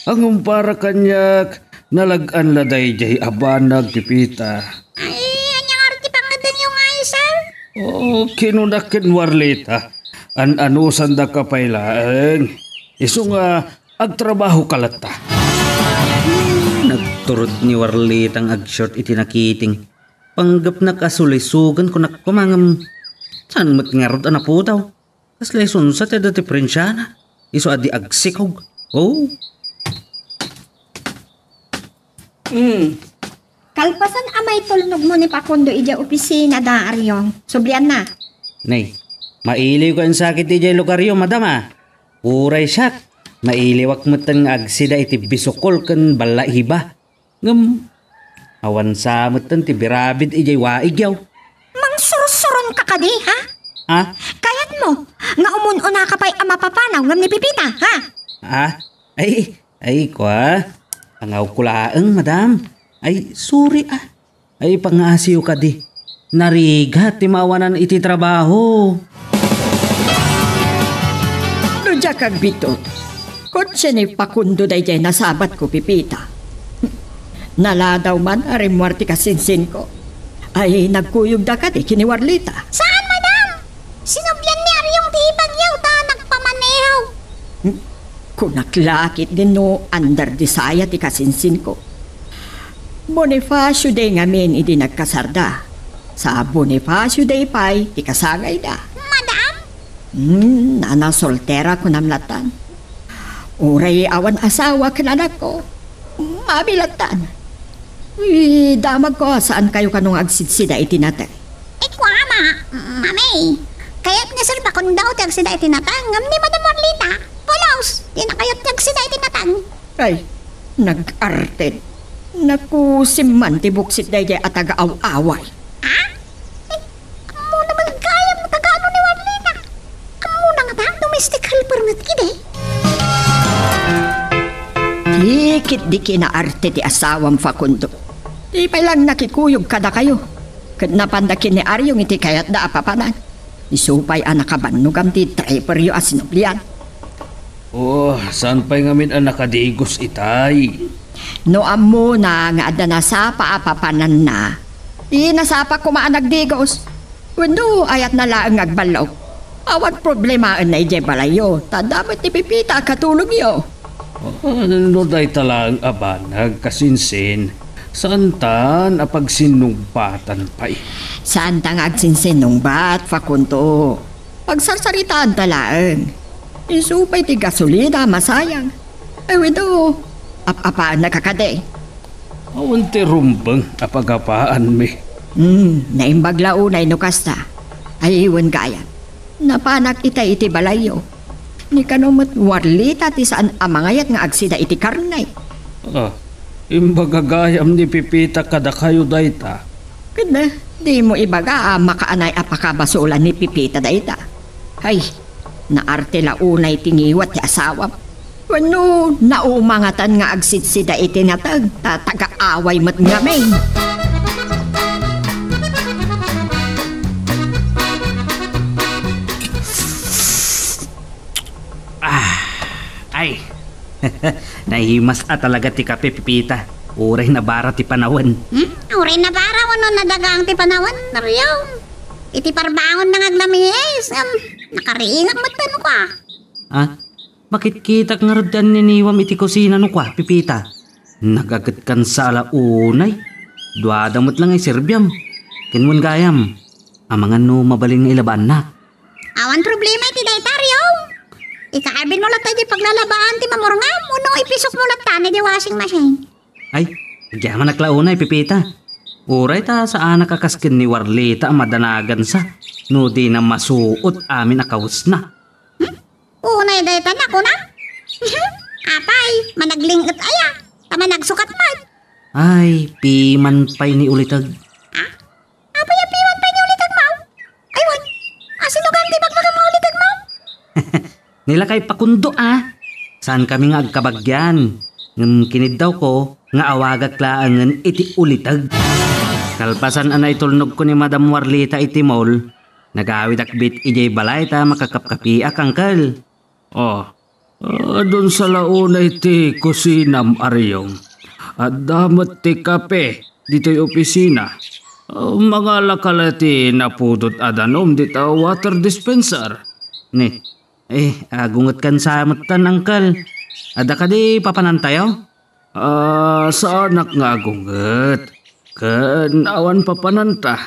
Ngem para kaniak, nalag-an la daydiay a banag, Pipita. Ay, ania ngarud ti pangngeddengyo ngay, sir? Oo, kinunak ken Warlita. An-anusandaka pay laeng. Isu nga agtrabahoka latta. Nagturod ni Warlita nga ag-short iti nakiting. Panggepnak a sulisogen, kunak koma, ngem saan met ngarud a napudaw. Kasla isunsa ti adda ti diferensiana. Isu a di agsikog. Oh. Hmm. Kalpasan a maitulnogmo ni Facundo idiay opisina, Dario. Sublianna. Nay, mailiwka insakit idiay lugaryo, madam, a. Uray siak, mailiwak metten nga agsida iti bisukol ken ballaiba. Ngem, awan sa metten ti birabid idiay waigyaw. Mangsursuronka kadi, ha? Ha? Kayatmo nga umun-unaka pay a mapapanaw ngem ni Pipita, ha? Ha? Ay, ay, kua. Pangawko laeng, madam. Ay, sorry, ah. Ay, pangaasiyo kadi. Narigat ti maawanan iti trabaho. No diak agbitut, kotse ni Facundo daydiay nasabatko, Pepita. Naladaw man a rimmuar ti kasinsinko. Ay, nagkuyogda kadi ken ni Warlita. Saan, madam? Sinublian ni Ariong ti ibagyo ta nagpamaneho. Hmm? Kunak la ketdi no under desire ti kasinsinko. Bonifacio Day ngamin idi nagkasarda. Sa Bonifacio Day pay ti kasangayda. Madam? Hmm, nana soltera kunam latan. Uray awan asawa ken anakko. Mami latan. Idamagko a saan kayo kano nga agsidsida iti nateng. Ikua, ma, mami. Kayat nga sir, bakundo ti agsida iti nateng, ngem ni Madam Marlita, pulos, dina kayat ti agsida iti nateng. Ay, nag-arted. Nakusim man ti buksit daydiay a taga-aw-away. Ha? Eh, ammona man gayam no taga-ano ni Marlita. Ammona nga ta, domestic helper met kidi. Dikit di kinaarte ti asawam, Facundo. Di pay lang nakikuyog kadakayo. Ket napanda ken ni Ariong iti kayatda a papanan. Isu pay a nakabannogam ti driveryo a sinublian. Oh, saan pay ngamin a nakadigos itay? No ammona nga adda nasapa a papananna, di nasapa koma a nagdigos. Wenno, ayatna laeng nga agballog. Awan problemaenna idiay balayyo, ta adda met ni Pepita a katulongyo. Ah, no dayta laeng a banag, kasinsin, saantan a pagsinnungbatan pay. Saanta nga agsinsinnungbat, Facundo. Pagsarsaritaanta laeng. Isu pay ti gasolina a masayang. Ay, wenno, ap-apaannaka kadi? Awan ti rumbeng a pagapaanmi. Hmm, naimbag la unay no kasta. Ay, wen gayam. Napanak itay iti balayyo. Ni kano met Warlita ti saan a mangayat nga agsida iti karne. Ah, imbaga gayam ni Pepita kadakayo dayta. Ket, dimo ibaga a makaanay a pakabasolan ni Pepita dayta. Hay, naarte la unay ti ngiwat ti asawam. Wenno, naumangatan nga agsidsida iti nateng, ta taga-away met ngamin. Ah, ay. Naimas a talaga ti kape, Pepita. Uray nabara ti panawen. Hmm? Uray nabara wenno nadagang ti panawen, Mario? Iti parbangon na nga aglamis, em, nakariingak met kano ka. Ah, makitkitak ngarud ti anniniwam iti kusina no kua, Pepita. Nagaketkan sa ala unay. Duada met lang nga iserbiam. Ken wen gayam, amangan no mabalin nga ilabaannak. Awan problema iti dayta, Rio. Ikaarbin mo latta di paglalabaan ti mamurngam, wenno ipisok mo latta ni di washing machine. Ay, agyamanak la unay, Pepita. Uray ta saanak a kas ken ni Warlita a madanagansa no dina masuot amin a kawesna. Hmm? Unay dayta na, kunam? Apay, managling-et aya, ta managsukat met. Ay, piman pay ni uliteg. Ah? Apay a piman pay ni uliteg, maw? Ay, wen, asino gayam ti ibagbaga nga uliteg, maw? Ni lakay Facundo, a. Saankami nga agkabagian. Ngem kiniddawko nga awagak laengen iti uliteg. Kalpasan a naitulnogko ni Madam Warlita iti mall, nagawidak bet idiay balay ta makakapkapiak, angkel. Oh, adun sa la unay ti kusinam, Ariong. Adda met ti kape ditoy opisina. Ah, mangalaka la ti napudot a danum dita water dispenser. Ni, eh, agungetkan sa met tan, angkel. Adda kadi papanantayo? Ah, saanak nga agunget. Ken awan papananta.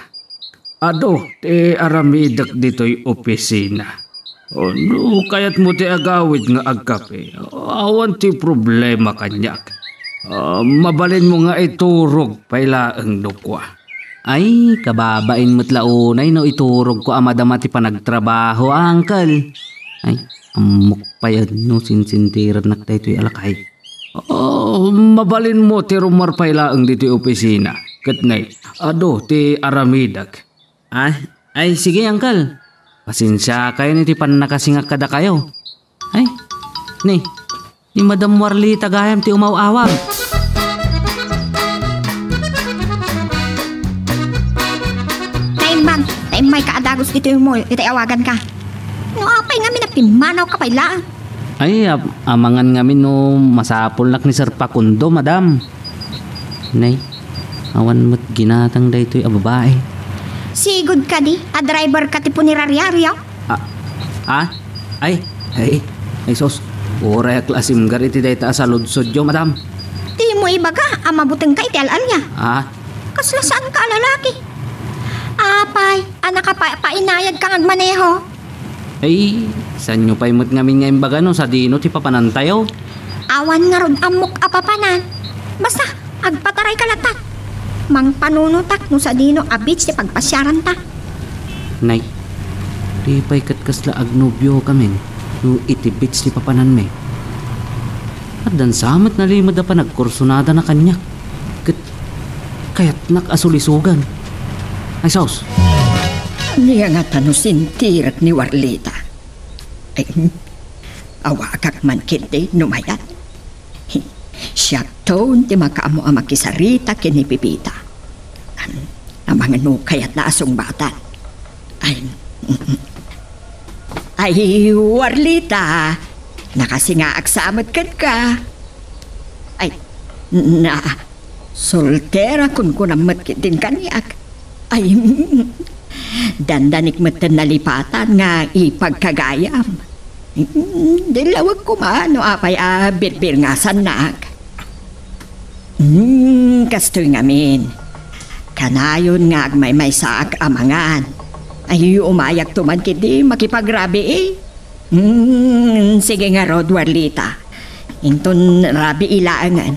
Adu ti aramidek ditoy opisina. O, no kayatmo ti agawid nga agkape, awan ti problema kaniak. Ah, mabalinmo nga iturog pay laeng no kua. Ay, kababain met la unay no iturogko a madama ti panagtrabaho, angkel. Ay, ammok pay no sinsindirannak daytoy a lakay. Oh, mabalinmo ti rummuar pay laeng ditoy opisina. Ket nay, adu ti aramidek. Ah, ay, sige, angkel. Pasensiakayon iti pannakasingak kadakayo. Ay, ni, Ni Madam Warlita gayam ti umaw-awag. Naimbag, naimbag ka a dagus ditoy mall, itay awagan ka. No apay ngamin a pimmanaw ka pay laeng? Ay, am-, amangan ngamin no masapulnak ni Sir Facundo, madam. Nay, awan met ginatang daytoy a babae. Sigud kadi a driver ka ti punerariayo? Ah, ah? Ay, ay, ay sus. Uray a klase mgar iti dayta a saludsodyo, madam. Dimo ibaga a mabuteng ka iti al-alia. Ah? Kasla saan ka a lalaki? Apay, a nakapapainayad ka nga agmaneho? Ay, saanyo pay met ngamin nga imbaga no sadino ti papanantayo? Awan ngarud ammok a papanan. Basta, agpataray ka latta. Mangpanunotak no sadino a beach ti pagpasiaranta. Nay, di pay ket kasla agnobio kamin no iti beach ti papananmi. Addan sa met nalimed a panagkursunadana kaniak. Ket kayatnak a sulisogan. Ay, sus! Ania ngata no sintirek ni Warlita? Ay, awagak man ketdi no mayat. Siakton ti makaammo a makisarita ken ni Pepita. Amangan no kayatna a sungbatan. Ay, ay, Warlita, nakasingaak sa met kenka. Ay, na, soltera kunkunam met ketdin kaniak. Ay, dandanik metten nalipatan nga ipagkagayam. Dillawek koma no apay a birbirngasannak. Hmm, kastoy ngamin. Kanayon nga agmaymaysaak a mangan. Ay, umayakto man ketdi makipagrabii. Hmm, sige ngarud, Warlita. Inton rabii laengen.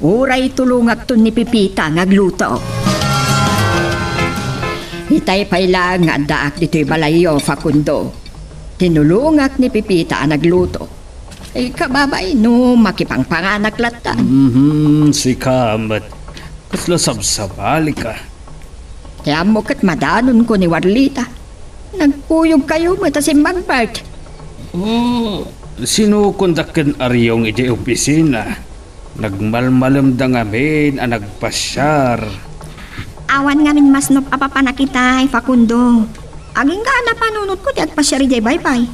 Uray tulongakton ni Pepita nga agluto. Itay pay laeng nga addaak ditoy balayyo, Facundo. Tinulongak ni Pepita a nagluto. Ay, kababay no makipangpanganak latta. Mhm, sika met. Kasla sabsabali ka. Ti ammo ket madanonko ni Warlita. Nagkuyogkayo met a simmagbert. Oh, sinukondak ken Ariong idiay opisina. Nagmalmalemda ngamin a nagpasiar. Awan ngamin masnop a papanakitay, Facundo. Agingga a napanunotko ti agpasiar idiay baybay.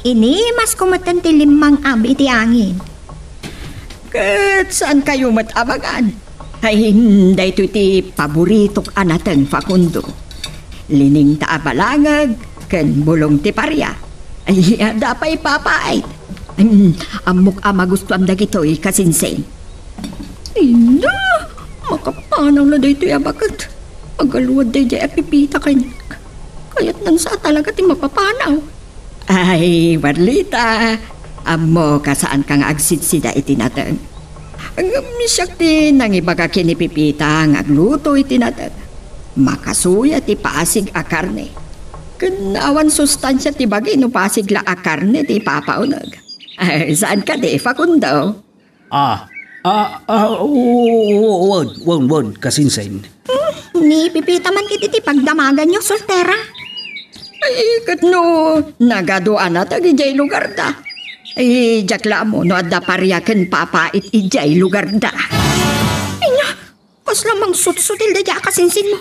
Inimasko metten ti limmang-ab iti angin. Ket saankayo met a magan? Ay, daytoy ti paboritok a nateng, Facundo. Liningta a balangeg ken bulong ti paria. Ay, adda pay papait. Ay, ammok a magustuam dagitoy, kasinsin. Inda! Makapanaw la daytoy a baket. Agaluad daydiay a Pepita kaniak. Kayatnan sa talaga ti mapapanaw. Ay, Warlita, ammok a saanka nga agsidsida iti nateng. Ngem siak ti nangibaga ken ni Pepita nga agluto iti nateng. Makasuya ti pasig a karne. Ken awan sustansia ti bagi no pasig la a karne ti ipapauneg. Ay, saan kadi, Facundo? Ah, ah, ah, wen, wen, wen, kasinsin. Hmm, ni Pepita man ket iti pagdamaganyo, soltera. Ay, ket no nagadu a nateng idiay lugarda. Ay, diak la ammo no adda paria ken papait idiay lugarda. Ania, kasla mangsutsutil daydiay a kasinsinmo.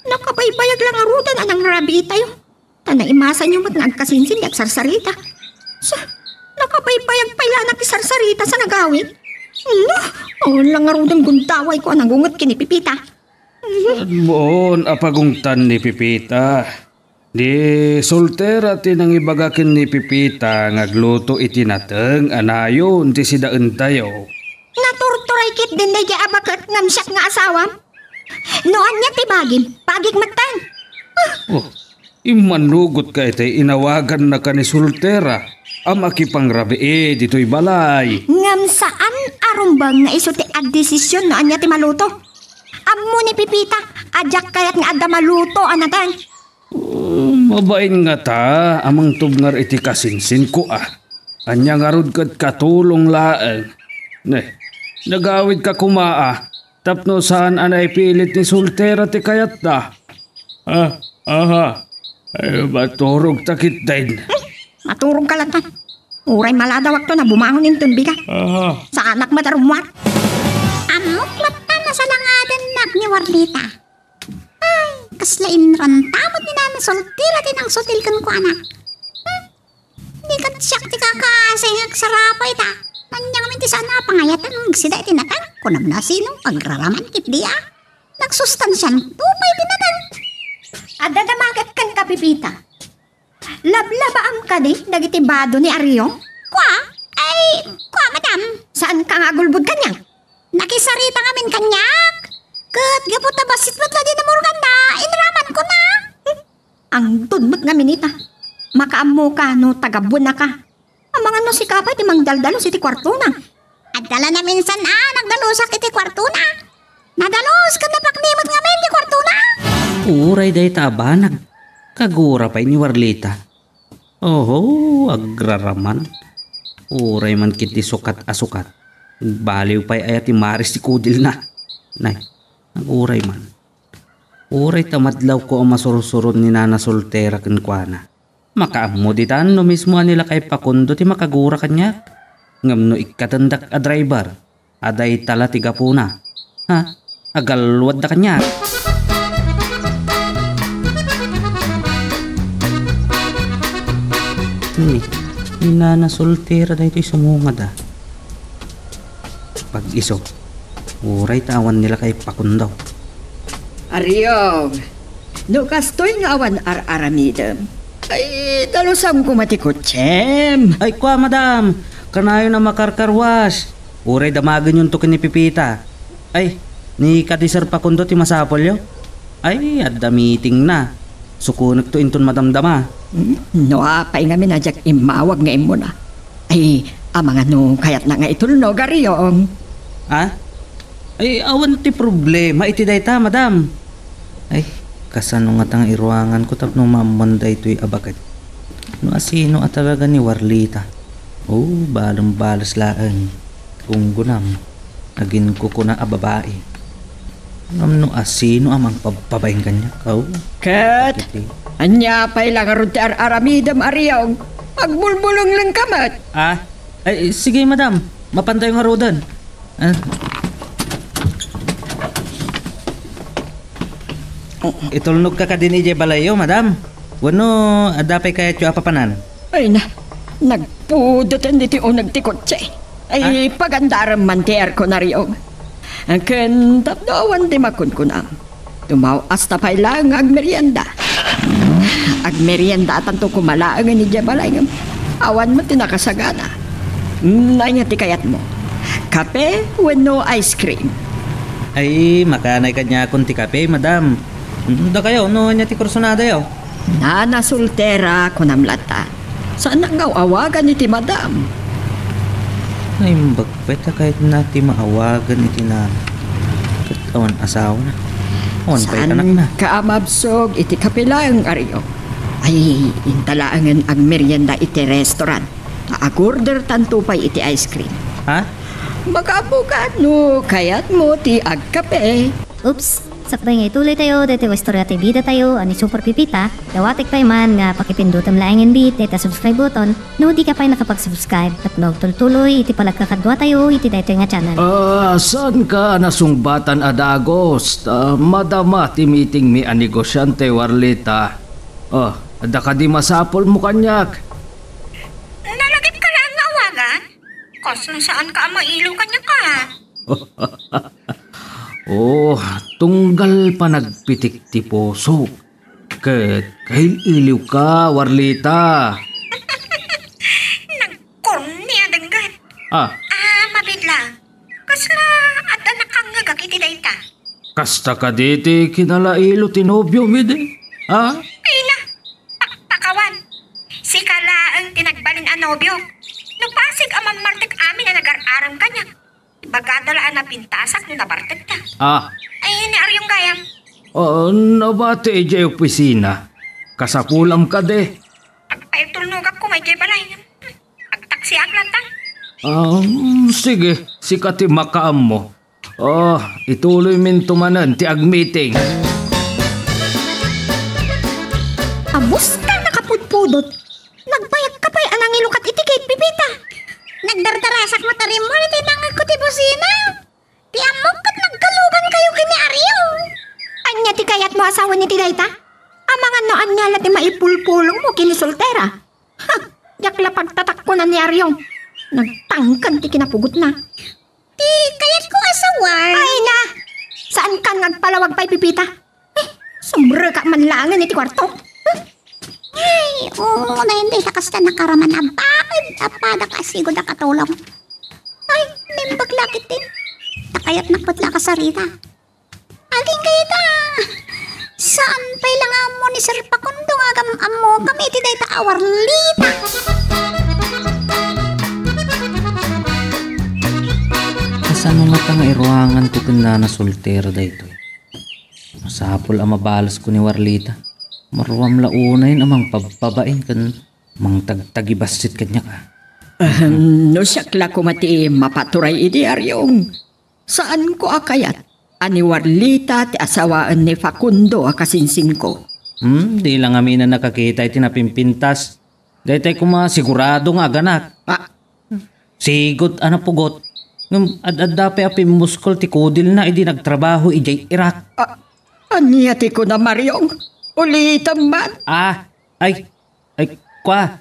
Nakabaybayag la ngaruden a nangrabiitayo. Ta naimasanyo met nga agkasinsin ti agsarsarita. Sa, nakabaybayag pay la nagsarsarita sa nagawid. No, awan la ngaruden gundawayko a nagunget ken ni Pepita. Saan mon a pagungtan ni Pepita? Di soltera ti nangibaga ken ni Pepita nga agluto iti nateng a nayon ti sidaentayo. Naturturay ketdin daydiay a baket ngem siak nga asawam? No ania ti bagim, bagik metten. Ah! Oh, immanugotka iti inawagannaka ni soltera a makipangrabii ditoy balay. Ngem saan a rumbeng nga isu ti agdesisyon no ania ti maluto. Ammo ni Pepita a diak kayat nga adda maluto a nateng. Oh, mabain ngata a mangtubngar iti kasinsinko a. Ania ngarud ket katulong laeng. Ne, nagawidka koma a tapno saan a naipilit ni soltera ti kayatda. Ah, aha. Ay, maturogta ketdin. Hmm, maturogka latta. Uray maladawakto na bumangon inton bigat. Aha. Saanak met a rummuar. Ammok latta nasalangadannak ni Warlita. Ay, kasla inrantamot ni Nana Soltera ti nangsutil kenkuana. Hmm? Di ket siak ti kakaasay nga agsarapay ta. Ania ngamin ti saan a pangayatan nga agsida iti natang? Kunam na sino? Agraraman ketdi a. Nagsustansianto pay ti natang. Adda damaget kenka, Pipita. Lablabaam kadi dagiti bado ni Ariong? Kua? Ay, kua, madam. Saanka nga agulbod kaniak? Nakisarita ngamin kaniak. Ket gapu ta bassit met la di namurganda, inramanko na. Angdud met ngamin ita. Makaammoka no tagabuenaka. Amangan no sika pay ti mangdaldalus iti kuartona. Adda la naminsan a nagdalusak iti kuartona. Nadalus ken napakni met ngamin ti kuartona. Uray dayta a banag. Kagura pay ni Warlita. Oho, agraraman. Uray man ketdi sukat a sukat. Baliw pay aya ti maris ti kudilna. Nay, aguray man. Uray ta madlawko a masursuron ni Nana Soltera kenkuana. Makaammo ditan no mismo a ni lakay Pakundo ti makagura kaniak. Ngem no ikkatendak a driver, a dayta la ti gapuna. Ha? Agalwadda kaniak. Ni, ni Nana Soltera daytoy sumungad, a. Pag-isu, uray ta awan ni lakay Pakundo. Ariong, no kastoy nga awan ar-aramidem, ay, dalusanko met ti kotsem. Ay, kua, madam, kanayon a makarkarwas. Uray damagenyonto ken ni Pipita. Ay, ni kadi Sir Pakundo ti masapulyo? Ay, adda meeting na. Sukonekto inton madamdama. Hmm, no apay ngamin a diak immawag nga immuna. Ay, amangan no kayatna nga itulnog, Ariong. Ha? Ay, awan ti problema iti dayta, madam. Ay, kasano ngata nga iruanganko tapno maammoan daytoy a baket? No asino a talaga ni Warlita? Oh, balem-bales laeng. Gunggunam. Aginkukuna a babai. Ngem no asino a mangpabpabain kaniak, aw? Ket, iti ania pay la ngarud ti ar-aramidem, Ariong? Agbulbulonglengka met. Ah? Ay, sige, madam. Mapantayo ngaruden. Ah. Itulnogka kadin idiay balayyo, madam? Wenno, adda pay kayatyo a papanan? Ay na, nagpudoten diti uneg ti kotse. Ay, ah? Pagandarem man ti aircon, Ariong. Ken tapno awan ti makunkunam. Tumaw-asta pay laeng nga agmerienda. Agmerienda atanto koma laengen idiay balay ngem awan met ti nakasagana. Ania ti kayatmo? Kape wenno ice cream? Ay, makanay kaniakon ti kape, madam. Mm, dakayo, no ania ti kursunadayo? Nana Soltera, kunam latta. Saan nga awagan iti madam? Naimbag pay ta kayatna ti maawagan iti nana. Ket awan asawna. Awan pay anakna. Saanka a mabsog iti kape laeng, Ariong? Ay, inta laengen agmerienda iti restaurant. Agorder tanto pay iti ice cream. Ha? Makaammoka no kayatmo ti agkape. Oops! Sakbay nga ituloy tayo daytoy nga istorya ti bida tayo a ni Super Pipita, dawatek pay man nga pakipindutem laengen bi dayta subscribe button no di ka pay nakapag-subscribe tapno agtultuloy iti panagkakadua tayo iti daytoy nga channel. Ah, saan ka nasungbatan a dagus? Ta madama ti meeting mi a negosyante, Warlita. Oh, adda kadi masapulmo kaniak? Nalagipka laeng nga awagan? Kasla saanka a mailo kaniak, a? Oh, tunggal panagpitik ti pusok. Ket kail-iliwka, Warlita. Nagkorni a dengget. Ah. Ah, mabiit lang. Kasla adda nakangngegak iti dayta. Kasta kadi ti kinalailo ti nobiomi, di? Ah? Ay na, pakpakawan. Sika laeng ti nagbalin a nobiok. No pasig a mammartek amin a nagar-aram kaniak. Ibagada la a napintasak no nabartekta. Ah. Ay, ni Ariong gayam. Ah, nabati idiay opisina. Kasapulam kadi. Agpaitulnogak koma idiay balay. Agtaksiak latta. Ah, sige, sika ti makaammo. Ah, ituloyminto manen ti agmeeting. Abusta nakapudpudot. Nagbayag ka pay a nangilukat iti gate Pita, nagdardarasak met a rimmuar iti nangngegko ti busina. Ti ammok ket nagkalugankayo ken ni Ariong. Ania ti kayatmo a sawen iti dayta? Amangan no ania la ti maipulpulongmo ken ni Soltera. Ha! Diak la pagtatakkunan ni Ariong. Nagtangken ti kinapugotna. Ti kayatko a sawen. Ay na! Saankan nga agpalawag pay, Pipita? Eh, sumrekak man laengen iti kuarto. Ay, oo, na hindi siya kasta nakaraman a bakit apada ka sigod a katulong. Ay, naimbag lakit din. Takayat na putla ka sarita. Aging kayta, saan pay lang ammo ni Sir Pakundo nga agam-ammo kami iti dayta a warlita? Kasano ngata nga iruanganko ken Nana Soltera daytoy? Masapul a mabalesko ni Warlita. Maruam la unayen a mangpabpabain ken mangtagtagibassit kaniak, a. Ahem, no siak la koma ti mapaturay idi, Ariong. Saanko a kayat a ni Warlita ti asawaen ni Facundo a kasinsinko. Hmm, di la ngamin a nakakita iti napimpintas. Daytay koma sigurado nga aganak. Ah. Sigud a napugot. Ngem ad-adda pay a pimmuskol ti kudilna idi nagtrabaho idiay Iraq. Ah, ania ti kunam, Ariong? Ulitem man. Ah, ay, ay, kua.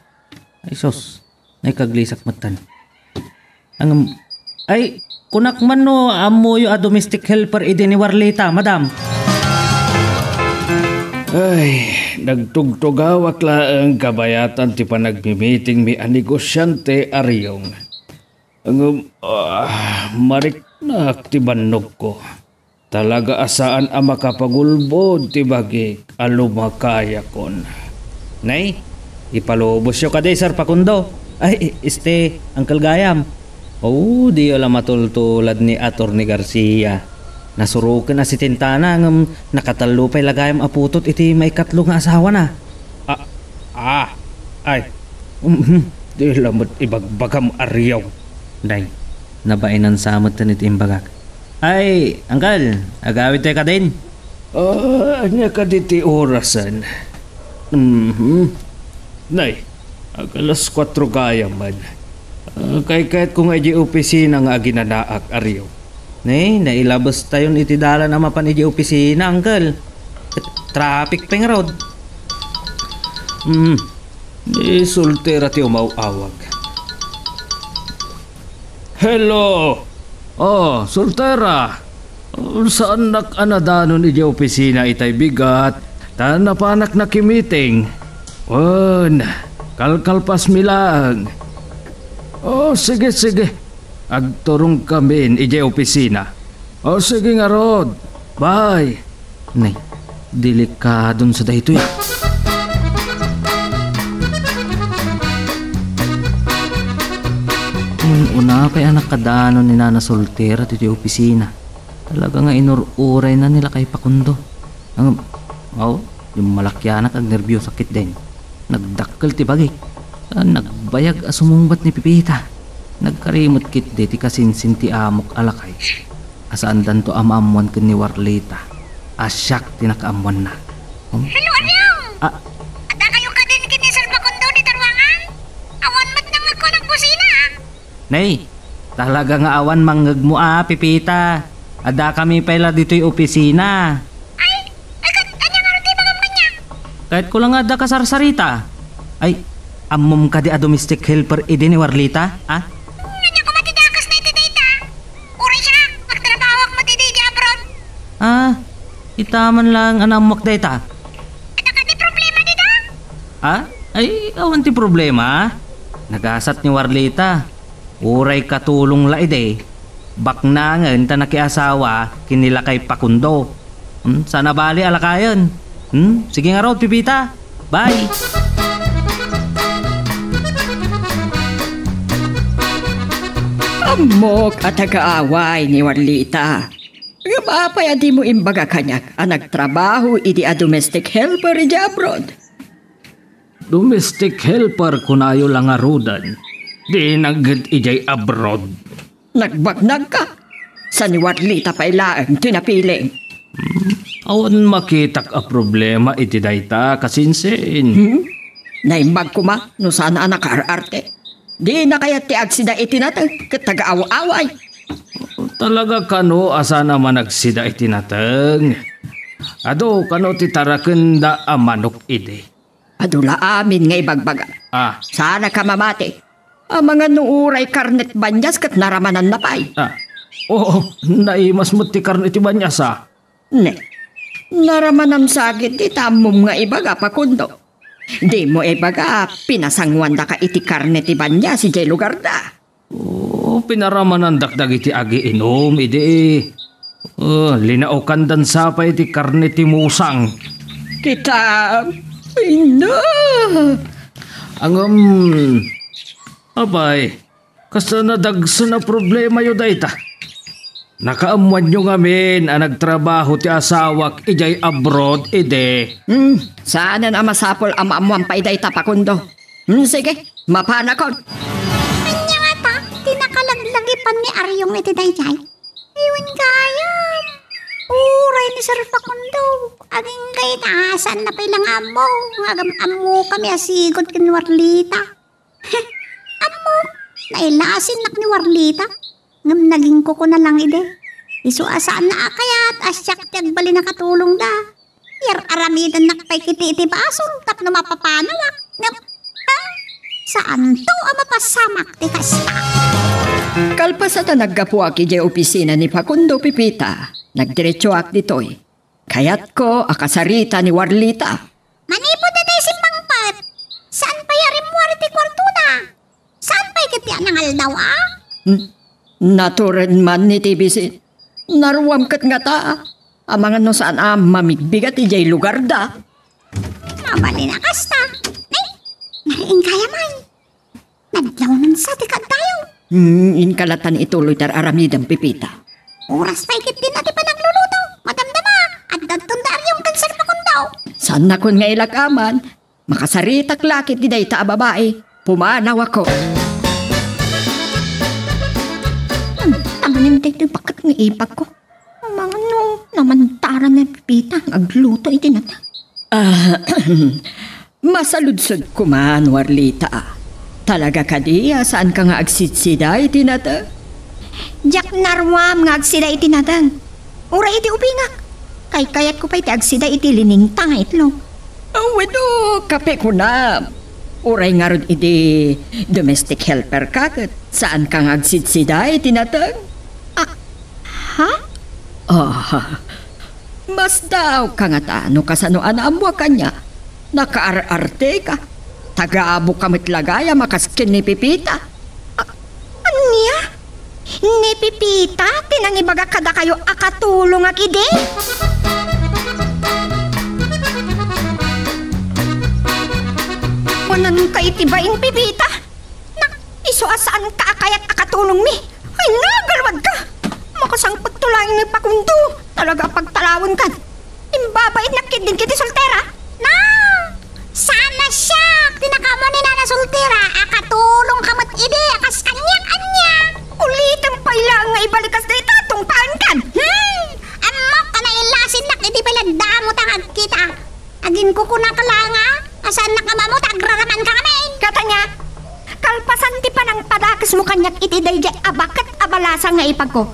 Ay, sus. Naikaglisak metten. Ang, ay, kunak man no ammoyo a domestic helper idi ni Warlita, madam. Ay, nagtugtugawak laeng kabayatan ti panagmimitingmi a negosyante, Ariong. Ngem, ah, mariknak ti bannogko. Talaga a saan a makapagulbod ti bagik a lumakayakon. Nay, ipalubosyo kadi, Sir Facundo? Ay, este, Uncle Gayam. Oh, diyo la matultulad ni Attorney Garcia. Nasuroken a setentana ngem nakatallo pay la gayam a putot iti maikatlo nga asawana. Ah, ah, ay. Mhm, di la met ibagbagam, Ariong. Nay, nabainan sa met iti imbagak. Ay, Uncle, agawidtayo kadin? Ah, ania kadi ti orasen? Mhm. Nay, ag-alas kuatro gayam man. Ah, kaykayatko nga idiay opisina nga aginanaak, Ariong. Nay, nailabestayon iti dalan a mapan idiay opisina, Uncle. Traffic pay ngarud. Hmm. Ni Soltera ti umaw-awag. Hello! Oh, Soltera! Saannak a nadanon idiay opisina itay bigat, ta napanak nakimiting. Wen, kalkalpasmi laeng. Oh, sige, sige. Agturongkamin idiay opisina. Oh, sige ngarud. Bye. Nay, delikadon sa daytoy. Una pay a nakadanon ni Nana Soltera ditoy opisina. Talaga nga inur-urayna ni Lakay Pakundo. Ang, aw, yung malakyanak agnerbiosak ketdin. Nagdakkel ti bagik. Nagbayag a sumungbat ni Pipita. Nagkari met ketdi ti kasinsin ti amok a lakay. A saandanto a maammoan ken ni Warlita a siak ti nakaammoanna. Hmm? Hello, Ariong! Ah. Adda kayo kadin ken ni Sir Facundo iti ruangan? Awan met nangngegko a nagbusina, ah. Nay, talaga nga awan mangngegmo a, Pipita. Adda kami pay la ditoy opisina. Ay, ay, ket ania ngarud ti ibagam kaniak? Kayatko la nga adda kasarsarita. Ay, ammom kadi a domestic helper idi ni Warlita, a? Ania koma ti dakesna iti dayta? Uray siak, agtrabahoak met idi, idi abroad. Ah, ita man lang a naammoak dayta. Adda kadi problema dita? Ah? Ay, awan ti problema. Nagasat ni Warlita. Uray katulong la idi. Baknangen ta nakiasawa ken ni Lakay Pakundo. Hmm, saan a bali a lakayen. Hmm, sige ngarud, Pipita. Bye. Ammok a tagaaway ni Warlita. Ngem apay a dimo imbaga kaniak a nagtrabaho idi a domestic helper idi abroad? Domestic helper kunayo la ngaruden. Dinak ket idiay abroad. Nagbaknagka? Sa ni Warlita pay laeng ti napiling. Hmm, awan makitak a problema iti dayta, kasinsin. Hmm? Naimbag koma no saan a nakaar-arte. Dina kayat ti agsida iti nateng ket nagaaw-away. Talaga kano a saan a managsida iti nateng? Adu kano ti tarakenda a manok idi? Adu la amin nga ibagbaga. Ah. Saan a kamamati. Amangan no uray karne ti banias ket naramananna pay. Ah. Oo, naimas met ti karne ti banias, ah. Ne, naramanam sa ketdi ta ammom nga ibaga, Facundo. Dimo ibaga, pinasanguandaka iti karne ti banias idiay lugarda. Oh, pinaramanandak dagiti agiinum idi. Oh, linaokandan sa pay ti karne ti musang. Kita, ay na. Ngem, apay, kasta nadagsen a problemayo dayta. Nakaammoanyo ngamin a nagtrabaho ti asawak idiay abroad idi. Hmm, saanen a masapul a maammoam pay dayta, Facundo. Hmm, sige, mapanakon. Ania ngata ti nakalaglagipan ni Ariong iti daydiay? Iwan gayam. Uray ni Sir Facundo. Agingga ita, saan na pay la nga ammo nga agam-ammo kami a sigud ken Warlita. Ammo, nailasinnak ni Warlita. Ngem nagingkukuna lang idi. Isu a saanna a kayat a siak ti agbalin a katulongda. Yar-aramidennak pay ketdi iti basol tapno mapapanawak. Ngem, ha? Saanto a mapasamak ti kasta. Kalpasan a naggapuak idiay opisina ni Facundo Pepita, nagdiretsoak ditoy. Kayatko a kasarita ni Warlita. Manipud daydiay simmangpet, saan pay a rimmuar iti kuartona? Saan pay ketdi a nangaldaw a? Hmm. Natured man ni T B C. Naruam ket ngata. Amangan no saan a mamigbigat idiay lugarda. Mabalin a kasta. Nay, nariing kaya man. Nadlawnan sa ti kaaddayo. Hmm, inka latan ituloy ti ar-aramidem, Pepita. Oras pay ketdi na ti panagluluto. Madamdama, adda ton da Ariong ken Sir Facundo. Saannakon nga ilakaman, makasaritak la ketdi dayta a babai. Pumanawakon. Hmm, amangan daytoy baket nga ipagko. Amangan no namantaran ni Pepita nga agluto iti nateng. Ah, masaludsodko man, Warlita. Talaga kadi a saanka nga agsitsida iti nateng? Diak naruam nga agsida iti nateng. Uray iti ubingak. Kaykayatko pay ti agsida iti liningta nga itlog. Ah, wenno, kape kunam. Uray ngarud idi domestic helper ka ket saanka nga agsitsida iti nateng? Ah, ha? Ah, masdaawka ngata no kasano a naammoak kaniak. Nakaar-arteka. Tagaaboka met la gayam a kas ken ni Pepita. Ah, ania? Ni Pepita ti nangibaga kadakayo a katulongak idi? Mananka iti bain, Pepita? Nak, isu a saanka a kayat a katulongmi. Ay, nagalwadka! Makasangpetto laeng ni Facundo. Talaga a pagtalawenkan. Imbabainnak ketdin iti soltera. Na! Saan a siak ti nakaammo ni Nana Soltera a katulongka met idi a kas kaniak ania? Ulitem pay laeng nga ibalikas dayta tungpaankan. Hmm! Ammok a nailasinnak idi pay la damo ta nga agkita. Aginkukunaka laeng a, a saannak nga mammo ta agraramanka ngamin. Ket ania, kalpasan ti panangpadakesmo kaniak iti daydiay a baket a balasa nga ipagko,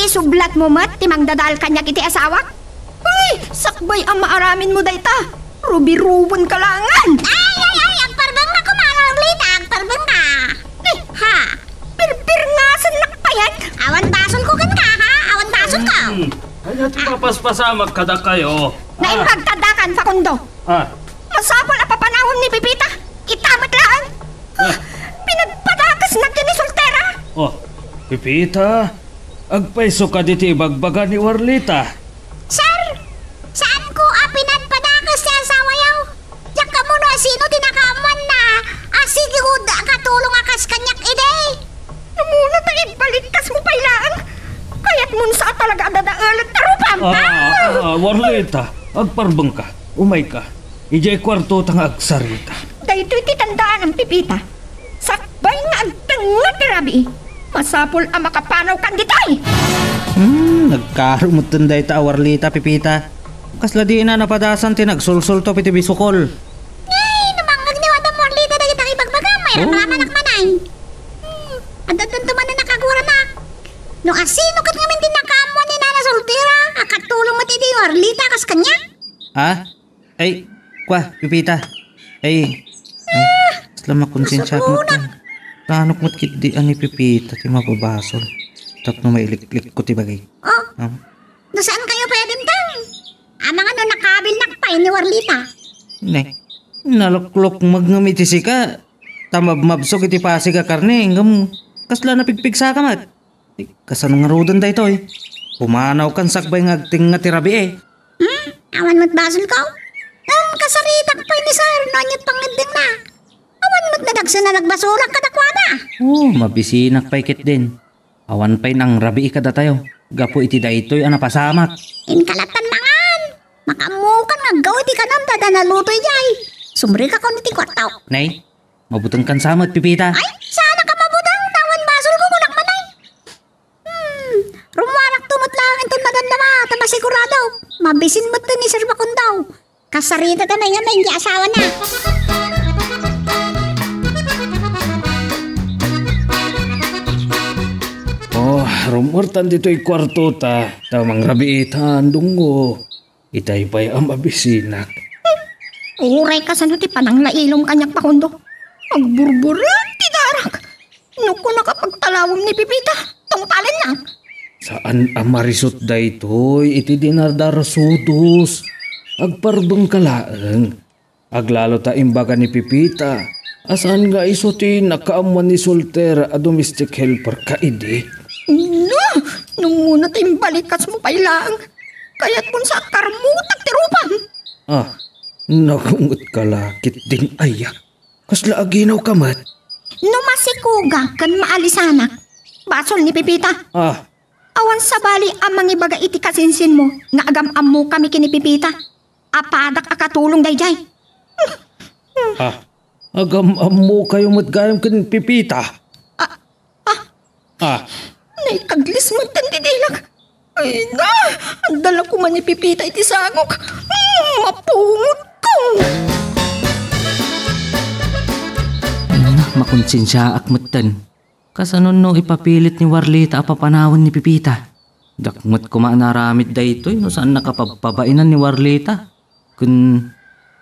isublatmo met ti mangdadael kaniak iti asawak? Uy, sakbay a maaraminmo dayta, rubirubenka laengen. Ay, ay, ay, agparbengka koma, Lolita, agparbengka. Eh, ha? Birbirngasennak payen. Awan basolko kenka, ha? Awan basolko. Hmm. Ania ti papaspasamak kadakayo? Naimbag ta addakan, Facundo. Ah. Masapul a papanawem ni Pepita. Ita met laeng. Ah. Pinagpadakesnak ken ni Soltera. Oh, Pepita, agpayso kadi ti ibagbaga ni Warlita? Sir, saanko a pinadpadakes ti asawayo. Diak ammo no asino ti nakaammoanna a sigud a katulong a kas kaniak idi. Ammona ta ibalikasmo pay laeng. Kayatmon sa a talaga a dadaelen ta rupam. Ah, ah, Warlita, agparbengka. Umayka. Idiay kuarto ta nga agsarita. Daytoy ti tandaanam, Pepita. Sakbay nga agtengnga ti rabii, masapul a makapanawkan ditoy. Hmm, nagkaro metten dayta a Warlita, Pepita. Kasla dina napadasan ti nagsulsultop iti bisukol. Ay, no mangngeg ni Madam Warlita dagita nga ibagbagam, mairap Oh. ramanak man ay. Hmm, adda danto man a nakaguranak. No asino ket ngamin ti nakaammo ni Nana Soltera a katulong met idi Warlita kas kaniak? Ah? Ay, kua, Pipita. Ay, ay, kasla makonsensiak met. Nasuronak. Naanok met ketdi a ni Pipita ti mababasol tapno mailiklikko ti bagik. Oh. Am? No saan kayo pwedeng tang? Amangan no nakabilnak pay ni Warlita. Ne, naluklukmeg ngem iti sika, ta mabmabsog iti pasig a karne, ngem kasla napigpigsaka met. Ay, kasano ngaruden daytoy? Pumanawkan sakbay nga agtengnga ti rabii. Hmm? Awan met basolko? Ngem kasaritak pay ni Sir no ania't pangngeddengna. Awan met nadagsen a nagbasolak kadakuada. Oh, mabisinak pay ketdin. Awan pay nangrabii kadatayo gapu iti daytoy a napasamak. Inka lattan mangan. Makaammokan nga aggaw iti kanam ta adda naluto idiay. Sumrekakon iti kuarto. Nay, mabutengkan sa met, Pipita. Ay, saan a ka mabuteng, ta awan basolko, kunak man ay. Hmm, rummuarakto met laeng inton madamdama, ta masigurado, mabisin met ni Sir Makundo. Kasarita ta may nga may asawana. Oh, rummuartan ditoy kuarto ta, ta mangrabiitan, dungo. Itay pay a mabisinak. Uray kasano ti pananglailom kaniak, Makundo. Agburburek ti darak. No kunaka pagtalawem ni Pipita, tungpalennak. Saan a marisut daytoy iti dinardarasudos. Agparbengka laeng. Aglalo ta imbaga ni Pipita a saan nga isu ti nakaammuan ni Soltera a domestic helper ka idi. No, no muna ta imbalikasmo pay laeng. Kayatmon sa a karmutak ti rupam. Ah, nagunget ka la ketdin aya. Kasla aginawka met? No masikuga ken maalisanak, basol ni Pipita. Ah. Awan sabali a mangibaga iti kasinsinmo nga agam-ammokami ken ni Pipita. Apadak a katulong daydiay. Ah, agam-ammokayo met gayam ken Pipita. Ah, ah, Ah. Naikaglis met ti dilak. Ay na, adda la koma ni Pipita iti sangok. Mm, mapungotko. Ay na, makonsensiaak metten. Kasano no ipapilit ni Warlita a papanawen ni Pipita? Diak met koma naaramid daytoy no saan nakapagpabainan ni Warlita. Ken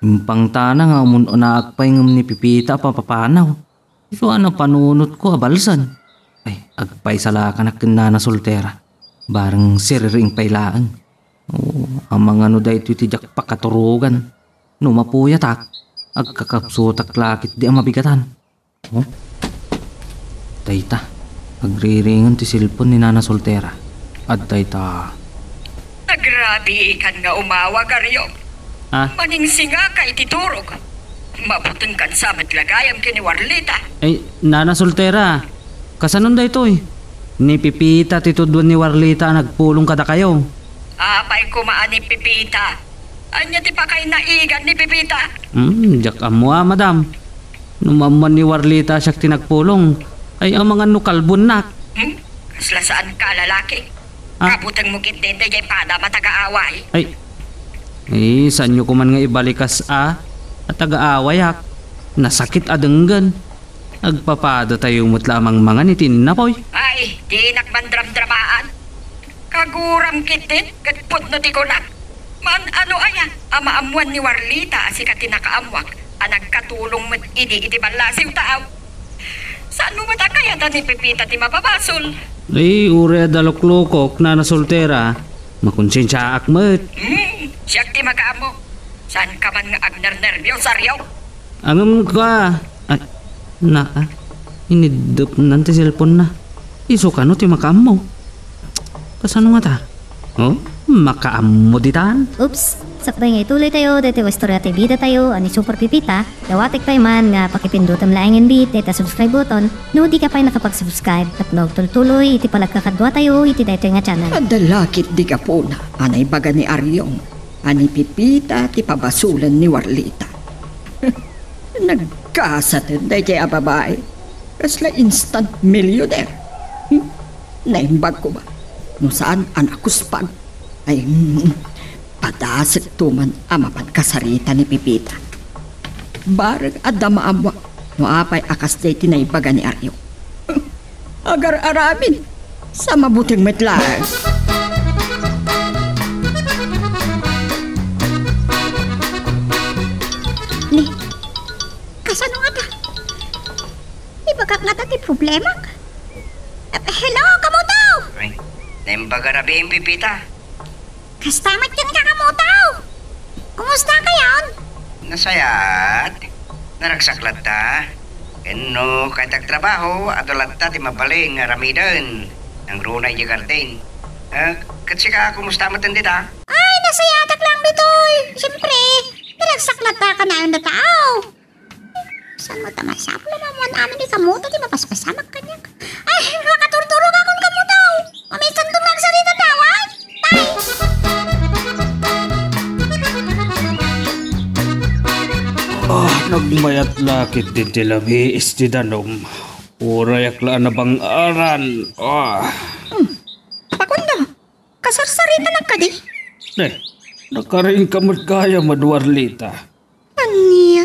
impangtana nga umun-unaak pay ngem ni Pipita a papapanaw. Isu a napanunotko a balsen. Ay, agpaisalakanak ken Nana Soltera. Bareng siriring pay laeng. Oo, amangan no daytoy ti diak pakaturogan. No mapuyatak, agkakapsutak la ketdi a mabigatan. Oh? Dayta, agriringen ti cellphone ni Nana Soltera. Adda ita. Nagrabiikan nga umawag, Ariong. Ah? Maningsingaka iti turog. Mabutengkan sa met la gayam ken ni Warlita. Ay, Nana Soltera, kasanon daytoy? Ni Pipita ti tuduen ni Warlita a nagpulong kadakayo. Apay koma a ni Pipita? Ania ti pakainaigan ni Pipita? Hmm, diak ammo a, madam. No maammuan ni Warlita a siak ti nagpulong, ay amangan no kalbonnak. Hmm? Kasla saan ka a lalaki? Ah? Kabutengmo ketdi daydiay padam a taga-away. Ay, eh, saanyo koman nga ibalikas a, a taga-awayak. Nasakit a denggen. Agpapadatayo met la a mangmangan iti innapoy. Ay, dinak mandramdramaan. Kaguram ketdin ket pudno ti kunak. Maan-ano aya a maammuan ni Warlita a sika ti nakaammuak a nagkatulong met idi iti ballasiw, taaw? Saanmo met a kayat a ni Pepita ti mapabasol? Ay, uray adda luklukok, Nana Soltera. Makonsensiaak met. Hmm, siak ti makaammo. Saanka man nga agnernerbios, Ariong? Ngem kua, ay, na, ah, iniddepnan ti cellphone-na. Isu kano ti makaammo? Kasano ngata? Oh, makaammo ditan? Oops! Sakbay nga ituloy tayo, daytoy istorya ti bida tayo, a ni Super Pipita, dawatek pay man nga pakipindutem laeng inbit, dayta subscribe button, no di ka pay nakapag-subscribe, tapno agtultuloy iti panagkakadua tayo iti daytoy nga channel. Adda la ketdi gapuna, a naibaga ni Ariong, a ni Pipita ti pabasolen ni Warlita. Nagkasaten daydiay a babai. Kasla instant millionaire. Hmm? Naimbag koma. No saan a nakuspag. Ay, mm, padasek to man a mapan kasarita ni Pipita. Bareng adda maammuak. No apay a kasdiay ti naibaga ni Aryo. Agar-aramid. Sa mabuteng met laeng. Ni, kasano ngata? Ibagak ngata ti problemak? Eh, hello, Kamuto! Ay, naimbag a rabii, Pipita. Kasta met kenka, Kamuto! Kumusta kayon? Nasayaat. Naragsak latta. Ken no kayat agtrabaho, adu latta ti mabalin nga aramiden. Nangruna idiay garden. Eh, ket sika, kumusta met dita? Ay, nasayaatak laeng ditoy. Siyempre, naragsak latta kanayon a tao. Saan mo ta masapul a maammoan amin ni Kamuto ti mapaspasamak kaniak? Ay, makaturturogakon, Kamuto! Mamisanton nga agsarita, daway! Tay! Ah, nagmayat la ketdi ti labiis ti danum. Urayak la a nabang-aran. Ah. Hmm. Pakundo, kasarsaritanak kadi? Ne, nakariingka met gayam, Warlita. Ania?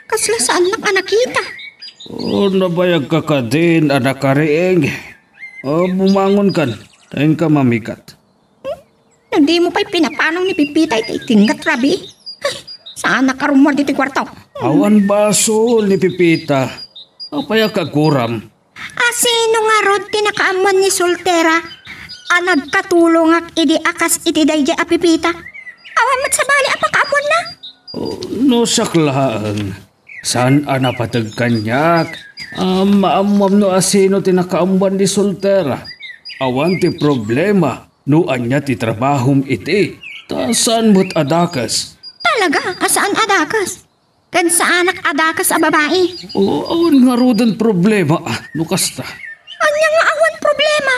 Kasla saannak a nakita? Oh, nabayagka kadin a nakariing. Oh, bumangonkan. Inka mamigat. Hmm? No dimo pay pinapanong ni Pipita iti itingat rabii. Ay, saanak a rummuar ditoy kuarto. Hmm. Awan basol ni Pipita. Apay a kaguram? A sino ngarud ti nakaammuan ni Soltera a nagkatulongak idi a kas iti daydiay a Pipita? Awan met sabali a pakaammuanna? Oh, no siak laeng, saan a napateg kaniak a maammuam no a sino ti nakaammuan ni Soltera. Awan ti problema no ania ti trabahom iti, ta saan met a dakes. Talaga a saan a dakes? Ken saanak a dakes a babai. O, awan ngaruden problema, ah, no kasta. Ania nga awan problema?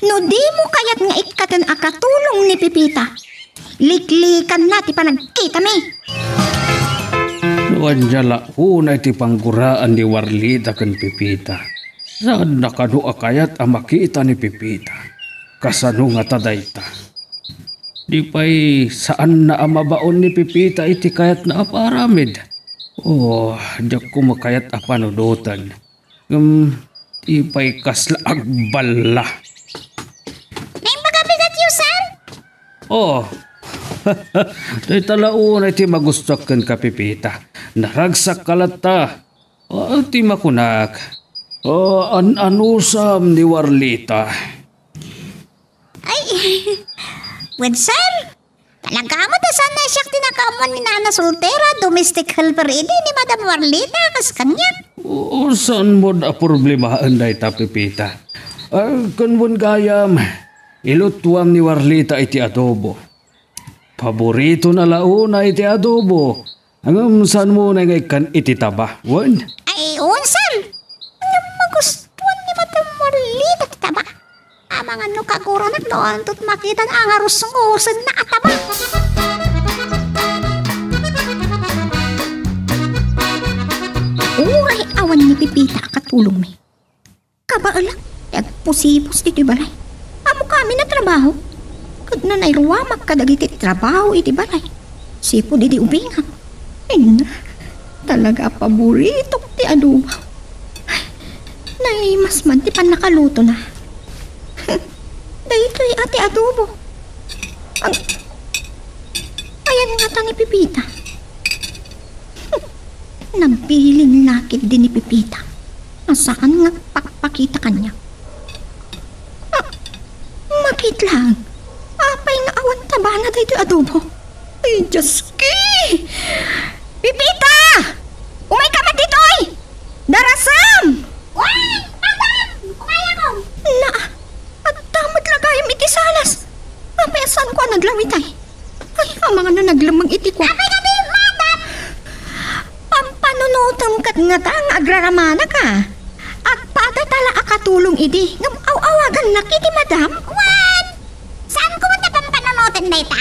No dimo kayat nga ikkaten a katulong ni Pipita, liklikanna ti panagkitami. No ania la unay ti pangguraan ni Warlita ken Pipita, saanna kano a kayat a makita ni Pipita. Kasano ngata dayta? Di pay saanna a mabaon ni Pipita iti kayatna a paaramid. Oh, diak koma kayat a panunoten. Ngem, di pay kasla agballa. Naimbag a bigatyo, sir? Oh. Dayta la unay ti magustuak kenka, Pipita. Naragsakka latta. Oh, ti makunak. Oh, an-anusam ni Warlita. Ay, wen, sir. Talaga met a saan a siak ti nakaammuan ni Nana Soltera, domestic helper idi ni Madam Warlita, kas kaniak. O, saanmo a problemaen dayta, Pipita. Ah, ken wen gayam, ilutuam ni Warlita iti adobo. Paboritona la unay iti adobo. Ngem saanmo nga ikkan iti taba, wen? Ay, wen, sir. Ngem magustuan ni Madam Marlita ti taba. Amangan no kaguranak no antot makitan a ngarusngosenna a taba. Uray awan ni Pipita a katulongmi. Kabaelak ti agpusipos ditoy balay. Ammok amin a trabaho. Ket no nairuamak kadagiti trabaho iti balay, sipud idi ubingak. Ay, na, talaga a paboritok ti adobo. Naimas man ti pannakalutona. Daytoy a ti adobo. Ag-, ayan ngata ni Pipita. Nabilin la ketdi ni Pipita a saan nga agpakpakita kaniak. Ah, mabiit laeng. Apay nga awan tabana daytoy adobo? Ay, Dioski! Pipita! Umayka met ditoy! Darasem! Wen, madam! Umayakon! Na, adda met la gayam iti salas. Apay a saanko a naglawitay? Ay, amangan no naglemmeng iti kuak. Apay kadi, madam? Pampanunotem ket ngata nga agraramanaka. Agpadata la a katulong idi, ngem aw-awagannak iti madam? Wen, saanko met a pampanunoten dayta?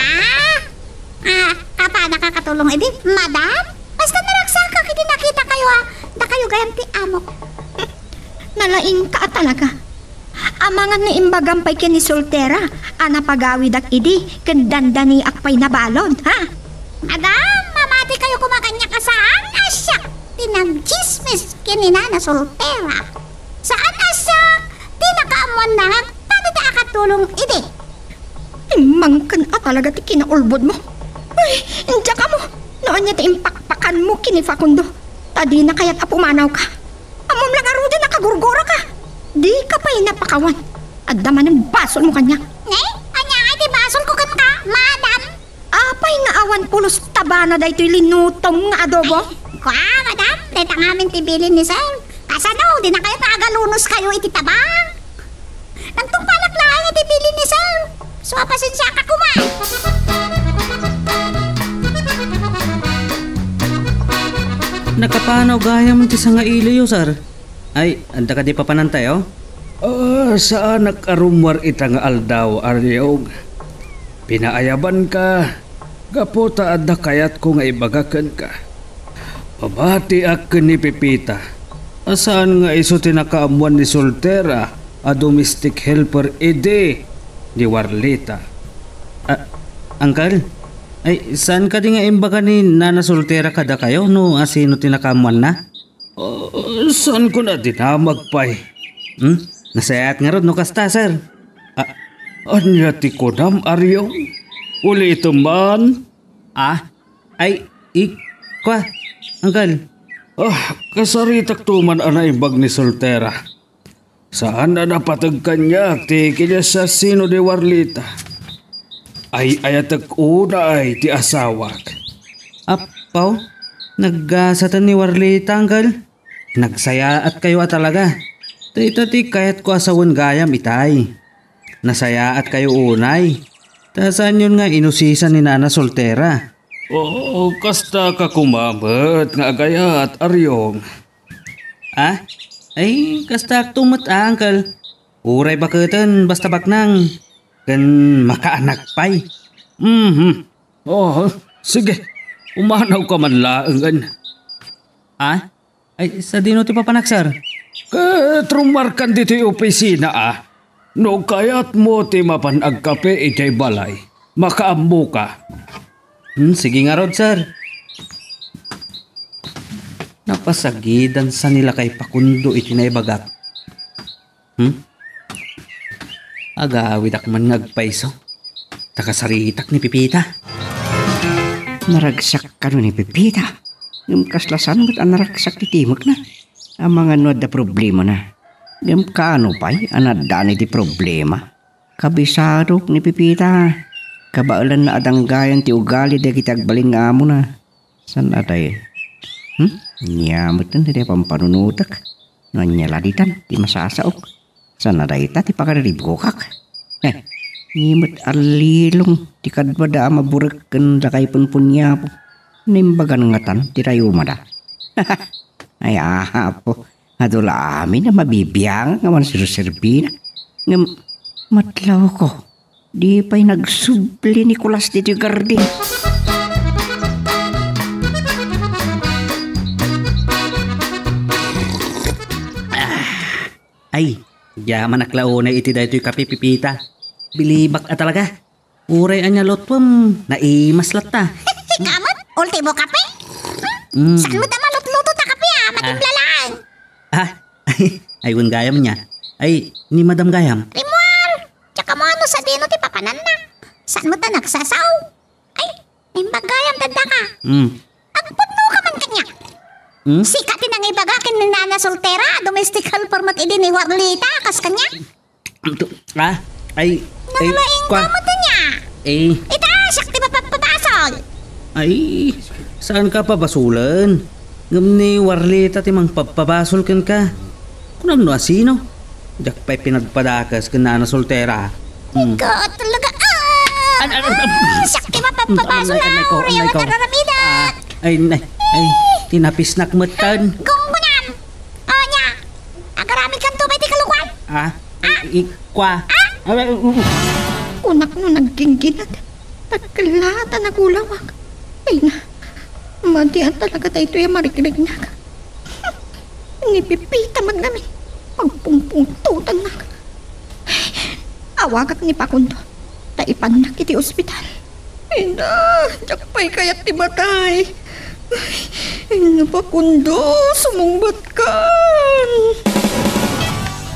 Ah, apadaka katulong idi, madam? Basta naragsakak idi nakitakayo a dakayo gayam ti amok. Nalaingka a talaga. Amangan no imbagam pay ken ni Soltera a napagawidak idi ken dandaniak pay nabalon, ha? Madam, mamatikayo koma kaniak a saan a siak ti nagtsismis ken ni Nana Soltera. Saan a siak ti nakaammoanna nga ita dita a katulong idi. Immangken a talaga ti kinaulbodmo. Ay, diak ammo no ania ti impakpakanmo ken ni Facundo. Ta dina kayat a pumanawka. Ammom la ngaruden a kagurguraka. Dika pay napakawan. Adda manen basolmo kaniak. Ne? Ania ngay ti basolko kenka, madam? Apay nga awan pulos tabana daytoy linutom nga adobo? Kua, madam, dayta ngamin ti bilin ni sir. Kasano, dinakayo ta agalunoskayo iti tabang? Nagtungpalak laeng iti bilin ni sir. So, pasensiaka koma. Nakapanaw gayam ti sangailiyo, sir. Ay, adda kadi papanantayo? Ah, saanak a rummuar ita nga aldaw, Ariong. Pinaayabanka, gapu ta adda kayatko nga ibaga kenka. Pabatiak ken ni Pepita a saan nga isu ti nakaammuan ni Soltera a domestic helper idi ni Warlita. Ah, Uncle, ay, saan kadi nga imbaga ni Nana Soltera kadakayo no asino ti nakaammuanna? Ah, saanko a dinamag pay. Hmm? Nasayaat ngarud no kasta, sir. Ah, ania ti kunam, Ariong? Ulitem man. Ah, ay, i-, kua, Uncle. Ah, kasaritakto man a naimbag ni Soltera. Saan a napateg kaniak ti kinaasino ni Warlita. Ay-ayatek unay ti asawak. Apo, naggasaten ni Warlita, Uncle. Nagsayaatkayo a talaga. Dayta ti kayatko a sawen gayam itay. Nasayaatkayo unay. Ta saanyon nga inusisan ni Nana Soltera? Oo, kasta ka koma met nga agayat, Ariong. Ah? Ay, kastaakto met, Uncle. Uray baketen, basta baknang. Ken makaanak pay. Mhm. Oh, sige. Umanawka man laengen. Ah? Ay, sadino ti papanak, sir? Ket rummuarkan ditoy opisina, a. No kayatmo ti mapan agkape idiay balay, makaammoka. Hmm, sige ngarud, sir. Napasagidan sa ni lakay Facundo iti naibagak. Hmm? Agawidak man nga agpayso. Ta kasaritak ni Pepita. Naragsak kano ni Pepita? Ngem kasla saan met a naragsak ti timekna? Amangan no adda problemana. Ngem kaano pay a naaddaan iti problema? Kabisadok ni Pepita. Kabaelanna a danggayan ti ugali dagiti agbalin nga amona. Saan a day? Hmm? Ania met ti pampanunotek? No ania la ditan ti masasaok? Saan a dayta ti pakariribukak? Eh, ni met allilong ti kaduada a maburek ken dakay punpuniapo. Naimbagan ngatan ti rayumada. Ay, apo, adu la amin a mabibiangak nga awan serserbina. Ngem, matlawko, di pay nagsubli ni Kulas ditoy garden. Ay, yamanak la unay iti daytoy kape, Pepita. Bilibak a talaga. Uray ania lutwem, naimas latta. Ikaw met, ultimo kape? Hmm? Mm. Saan met a malutluto ta kape, a? Matimpla laeng. Ah, ay, wen gayam nia. Ay, ni Madam gayam. Rimmuar, diak ammo no sadino ti papananna. Saan met a nagsasaw? Ay, imbag gayam daddaka. Hmm. Agpudnoka man kaniak. Hmm? Sika ti nangibaga ken ni Nana Soltera, domestic helper met idi ni Warlita, kas kaniak? Ah, ay, ay, nalaing kua. Ka met nia? Eh. Ita, siak ti mapapabasol. Ay, saanka pabasolen? Ngem ni Warlita ti mangpabpabasol kenka. Kunam no asino? Diak pay pinagpadakes ken Nana Soltera. Hmm. Ikaw talaga, ah! An-, an-, an-, ah, siak ti mapapabasol, an-, an-, ah, ko, an-, uriaw ko. At araramidak. Ah, ay, nay, ay, tinapisnak metten. Gunggunam! O, nia, agaramidkanto pay ti kalukuan? Ah? Ah? I-, i-, kua? Ah? Ah, uh, uh, uh. Kunak no naggingginat, nagkella ta nagulawak. Ay na, madian talaga daytoy a marigrignak. Ni Pepita man ngamin, pagpungpungtotannak. Awagak ni Facundo, ta ipannak iti ospital. Ina, diak pay kayat ti matay. Ay, napakundo, sumungbatkan.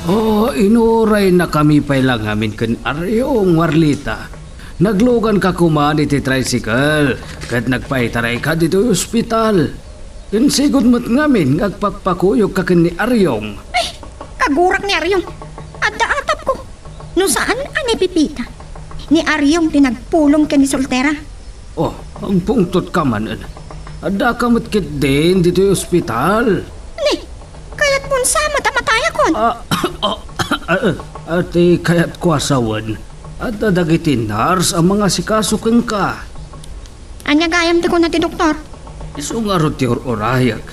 Oh, inuraynakami pay la ngamin ken Ariong, Warlita. Nagluganka koma iti tricycle ket nagpaitarayka ditoy ospital. Insigud met ngamin nga agpakpakuyogka ken ni Ariong. Ay, kagurak ni Ariong. Adda atapko. No saan a ni Pipita, ni Ariong ti nagpulong ken ni Soltera. Oh, agpungtotka manen. Addaka met ketdin ditoy ospital. Ni, kayatmon sa met a matayakon? Ah, ah, ah, ah, ti kayatko a sawen, adda dagiti nurse a mangasikaso kenka. Ania gayam ti kuna ti doktor? Isu ngarud ti ur-urayek.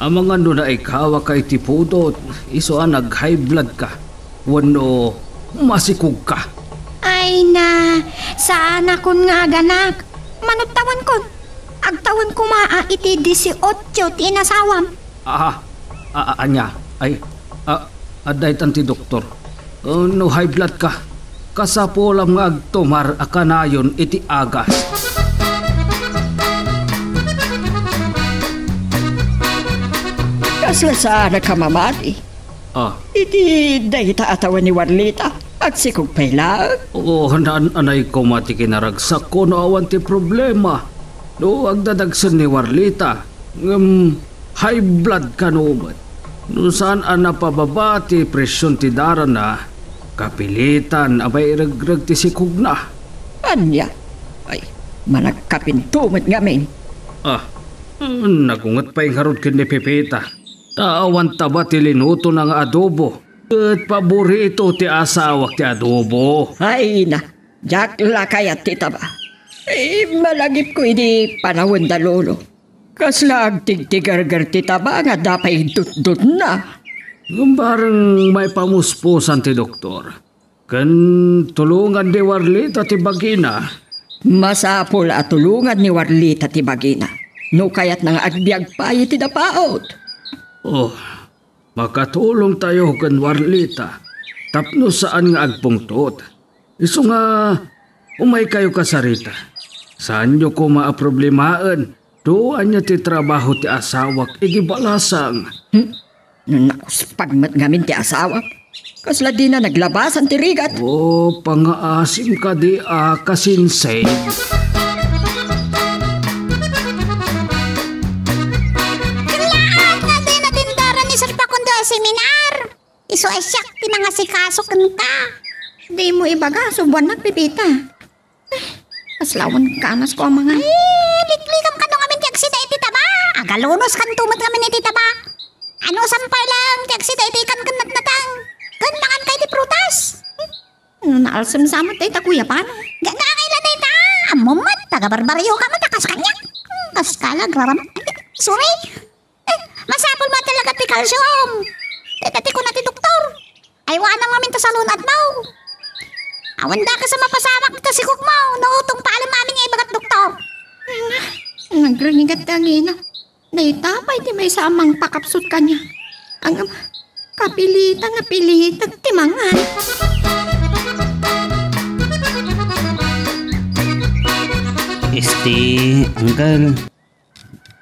Amangan no naikawaka iti pudot, isu a nag-high blood ka, wenno masikog ka. Ay na, saanakon nga aganak. Manudtawankon. Agtawen koma a iti dieciocho ti inasawam. Aha, a-, a-, ania? Ay, a-, adda itan ti doktor. Uh, no high blood ka, kasapulam nga agtumar a kanayon iti agas. Kasla saan a kamamati? Ah. Iti dayta a tawen ni Warlita, agsikog pay laeng. Oo, naan-anay koma ti kinaragsakko no awan ti problema. No agdadagsen ni Warlita, ngem high blood kano met. No saan a napababa ti presion ti darana, kapilitan a mairegreg ti sikogna. Ania? Ay, managkapinto met ngamin. Ah, nagunget pay ngarud ken ni Pepita. Ta awan taba ti linutona nga adobo. Ket paborito ti asawak ti adobo. Ay na, diak la kayat ti taba. Eh, malagipko idi panawen da Lolo. Kasla agtigtigerger ti taba nga adda pay dutdutna. Ngem bareng maipamuspusan ti doktor. Ken tulongan ni Warlita ti bagina. Masapul a tulongan ni Warlita ti bagina. No kayatna nga agbiag pay iti dapaut. Oh, makatulongtayo ken Warlita tapno saan nga agpungtot. Isu nga, umaykayo kasarita. Saanyo koma a problemaen no ania ti trabaho ti asawak idi balasang. Hmm? No nakuspag met ngamin ti asawak, kasla dina naglabasan ti rigat. Oh, pangaasim kadi a kasinsay. Kayat nga di natindaran ni Sir Facundo a seminar. Isu a siak ti nangasikaso kenka. Dimo ibaga, subuannak, Pepita. Eh, kaslawan kanasko a mangan. Ay, liklikam kano ngamin ti agsida iti taba. Agalunos kanto met ngamin iti taba. Ano, sampay lang ti agsida iti ikan ken natnatang. Ken mangan kay ti prutas. Hmm? Ano, naalsem sa met dayta kuya pano? Gagangay la dayta. Ammo met, taga-barbaryo ka met, a kas kaniak. Hmm, kas ka la, agraram. Sorry. Eh, masapul met talaga ti calcium. Dayta ti kuna ti doktor. Aywanam ngamin ta salun-atmo. Awan dakes a mapasamak dita sikogmo, no tungpalem amin nga ibagat doktor. Nagringigat ti angina. Dayta pay ti maysa a mangpakapsut kaniak. Ang, kapilitan nga pilitek ti mangan. Este, Uncle,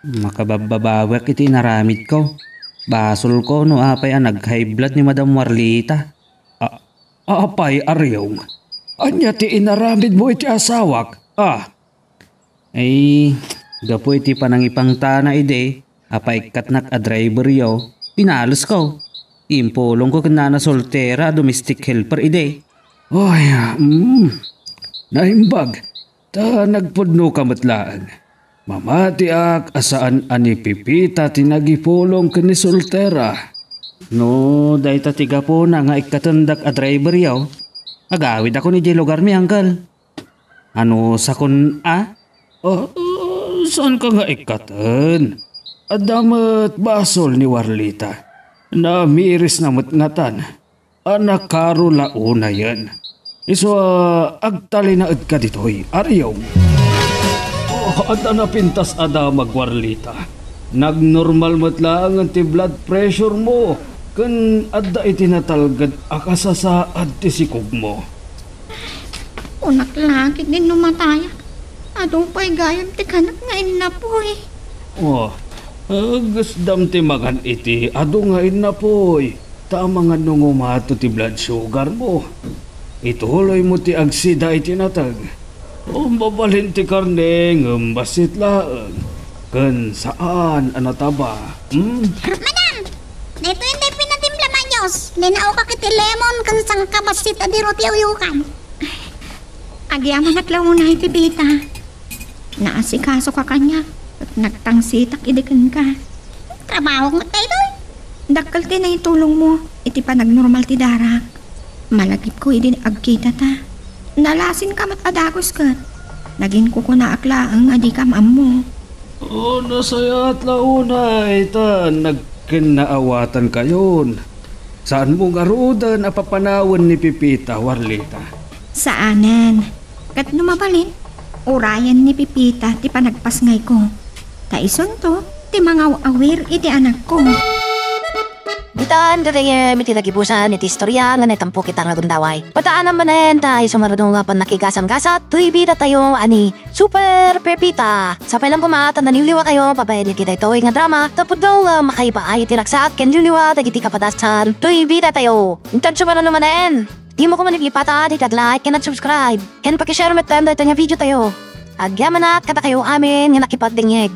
makababbabawiak iti inaramidko. Basolko no apay a nag-high blood ni Madam Warlita. A-, apay, Ariong? Ania ti inaramidmo iti asawak? Ah. Ay, gapu iti panangipangtana idi, a paikkatnak a driveryo, pinalesko. Impulongko ken Nana Soltera a domestic helper idi. Ay, mm, naimbag. Ta nagpudnoka met laeng. Mamatiak a saan a ni Pepita ti nagipulong ken ni Soltera. No dayta ti gapuna nga ikkatendak a driveryo, agawidakon idiay lugarmi, Uncle. Ano sakon a? Ah, ah, saanka nga ikkaten? Adda met basol ni Warlita. Namirisna met ngatan. A nakaro la unayen. Isu a agtalinaedka ditoy, Ariong. Oh, adda napintas a damag, Warlita. Nagnormal met laengen ti blood pressure mo, ken adda iti natalged a kasasaad ti sikogmo. Kunak la ketdin no matayak. Adu pay gayam ti kanak nga innapuy. Oh, agusdam ti mangan iti adu nga innapoy. Ta amangan no umato ti blood sugar mo. Ituloy mo ti agsida iti natag. O mabalin ti karne ngem bassit laeng. Ken saan a nataba. Hmm? Madam! Daytoy ti pinatimpla, Manyos. Linaokak iti lemon ken sangkabassit a diruti uyukan. Agyamanak la unay, Pepita. Naasikasoka kaniak, ket nagtangsitak idi kenka. Trabaho met daytoy. Dakkel ti naitulongmo iti panagnormal ti darak. Malagipko idi agkitata. Nalasinka met a dagus ket nagin kukunaak laeng a dika maammo. O, nasayaat la unay ta nagkennaawatankayon. Saanmo ngaruden a papanawen ni Pepita, Warlita? Saanen. Ket no mabalin, urayen ni Pepita ti panagpasngayko. Ta isunto ti mangaw-awir iti anakko. Ditan gagayem iti nagibusan iti istoria nga naitampok ita nga gundaway. Padaanam manen ta isu nga adu nga pannakigasam-gasat toy bidatayo a ni Super Pepita. Sapay lang koma ta naliwliwakayo babaen iti daytoy nga drama, ta pudno nga makaibaay iti ragsak ken liwliwa dagiti kapadasan toy bidatayo. Intan sumarano manen, dimo koma maglipatan iti ag-like ken ag-subscribe, ken paki-share metten daytoy nga videotayo. Agyamanak kadakayo amin nga nakipagdengngeg.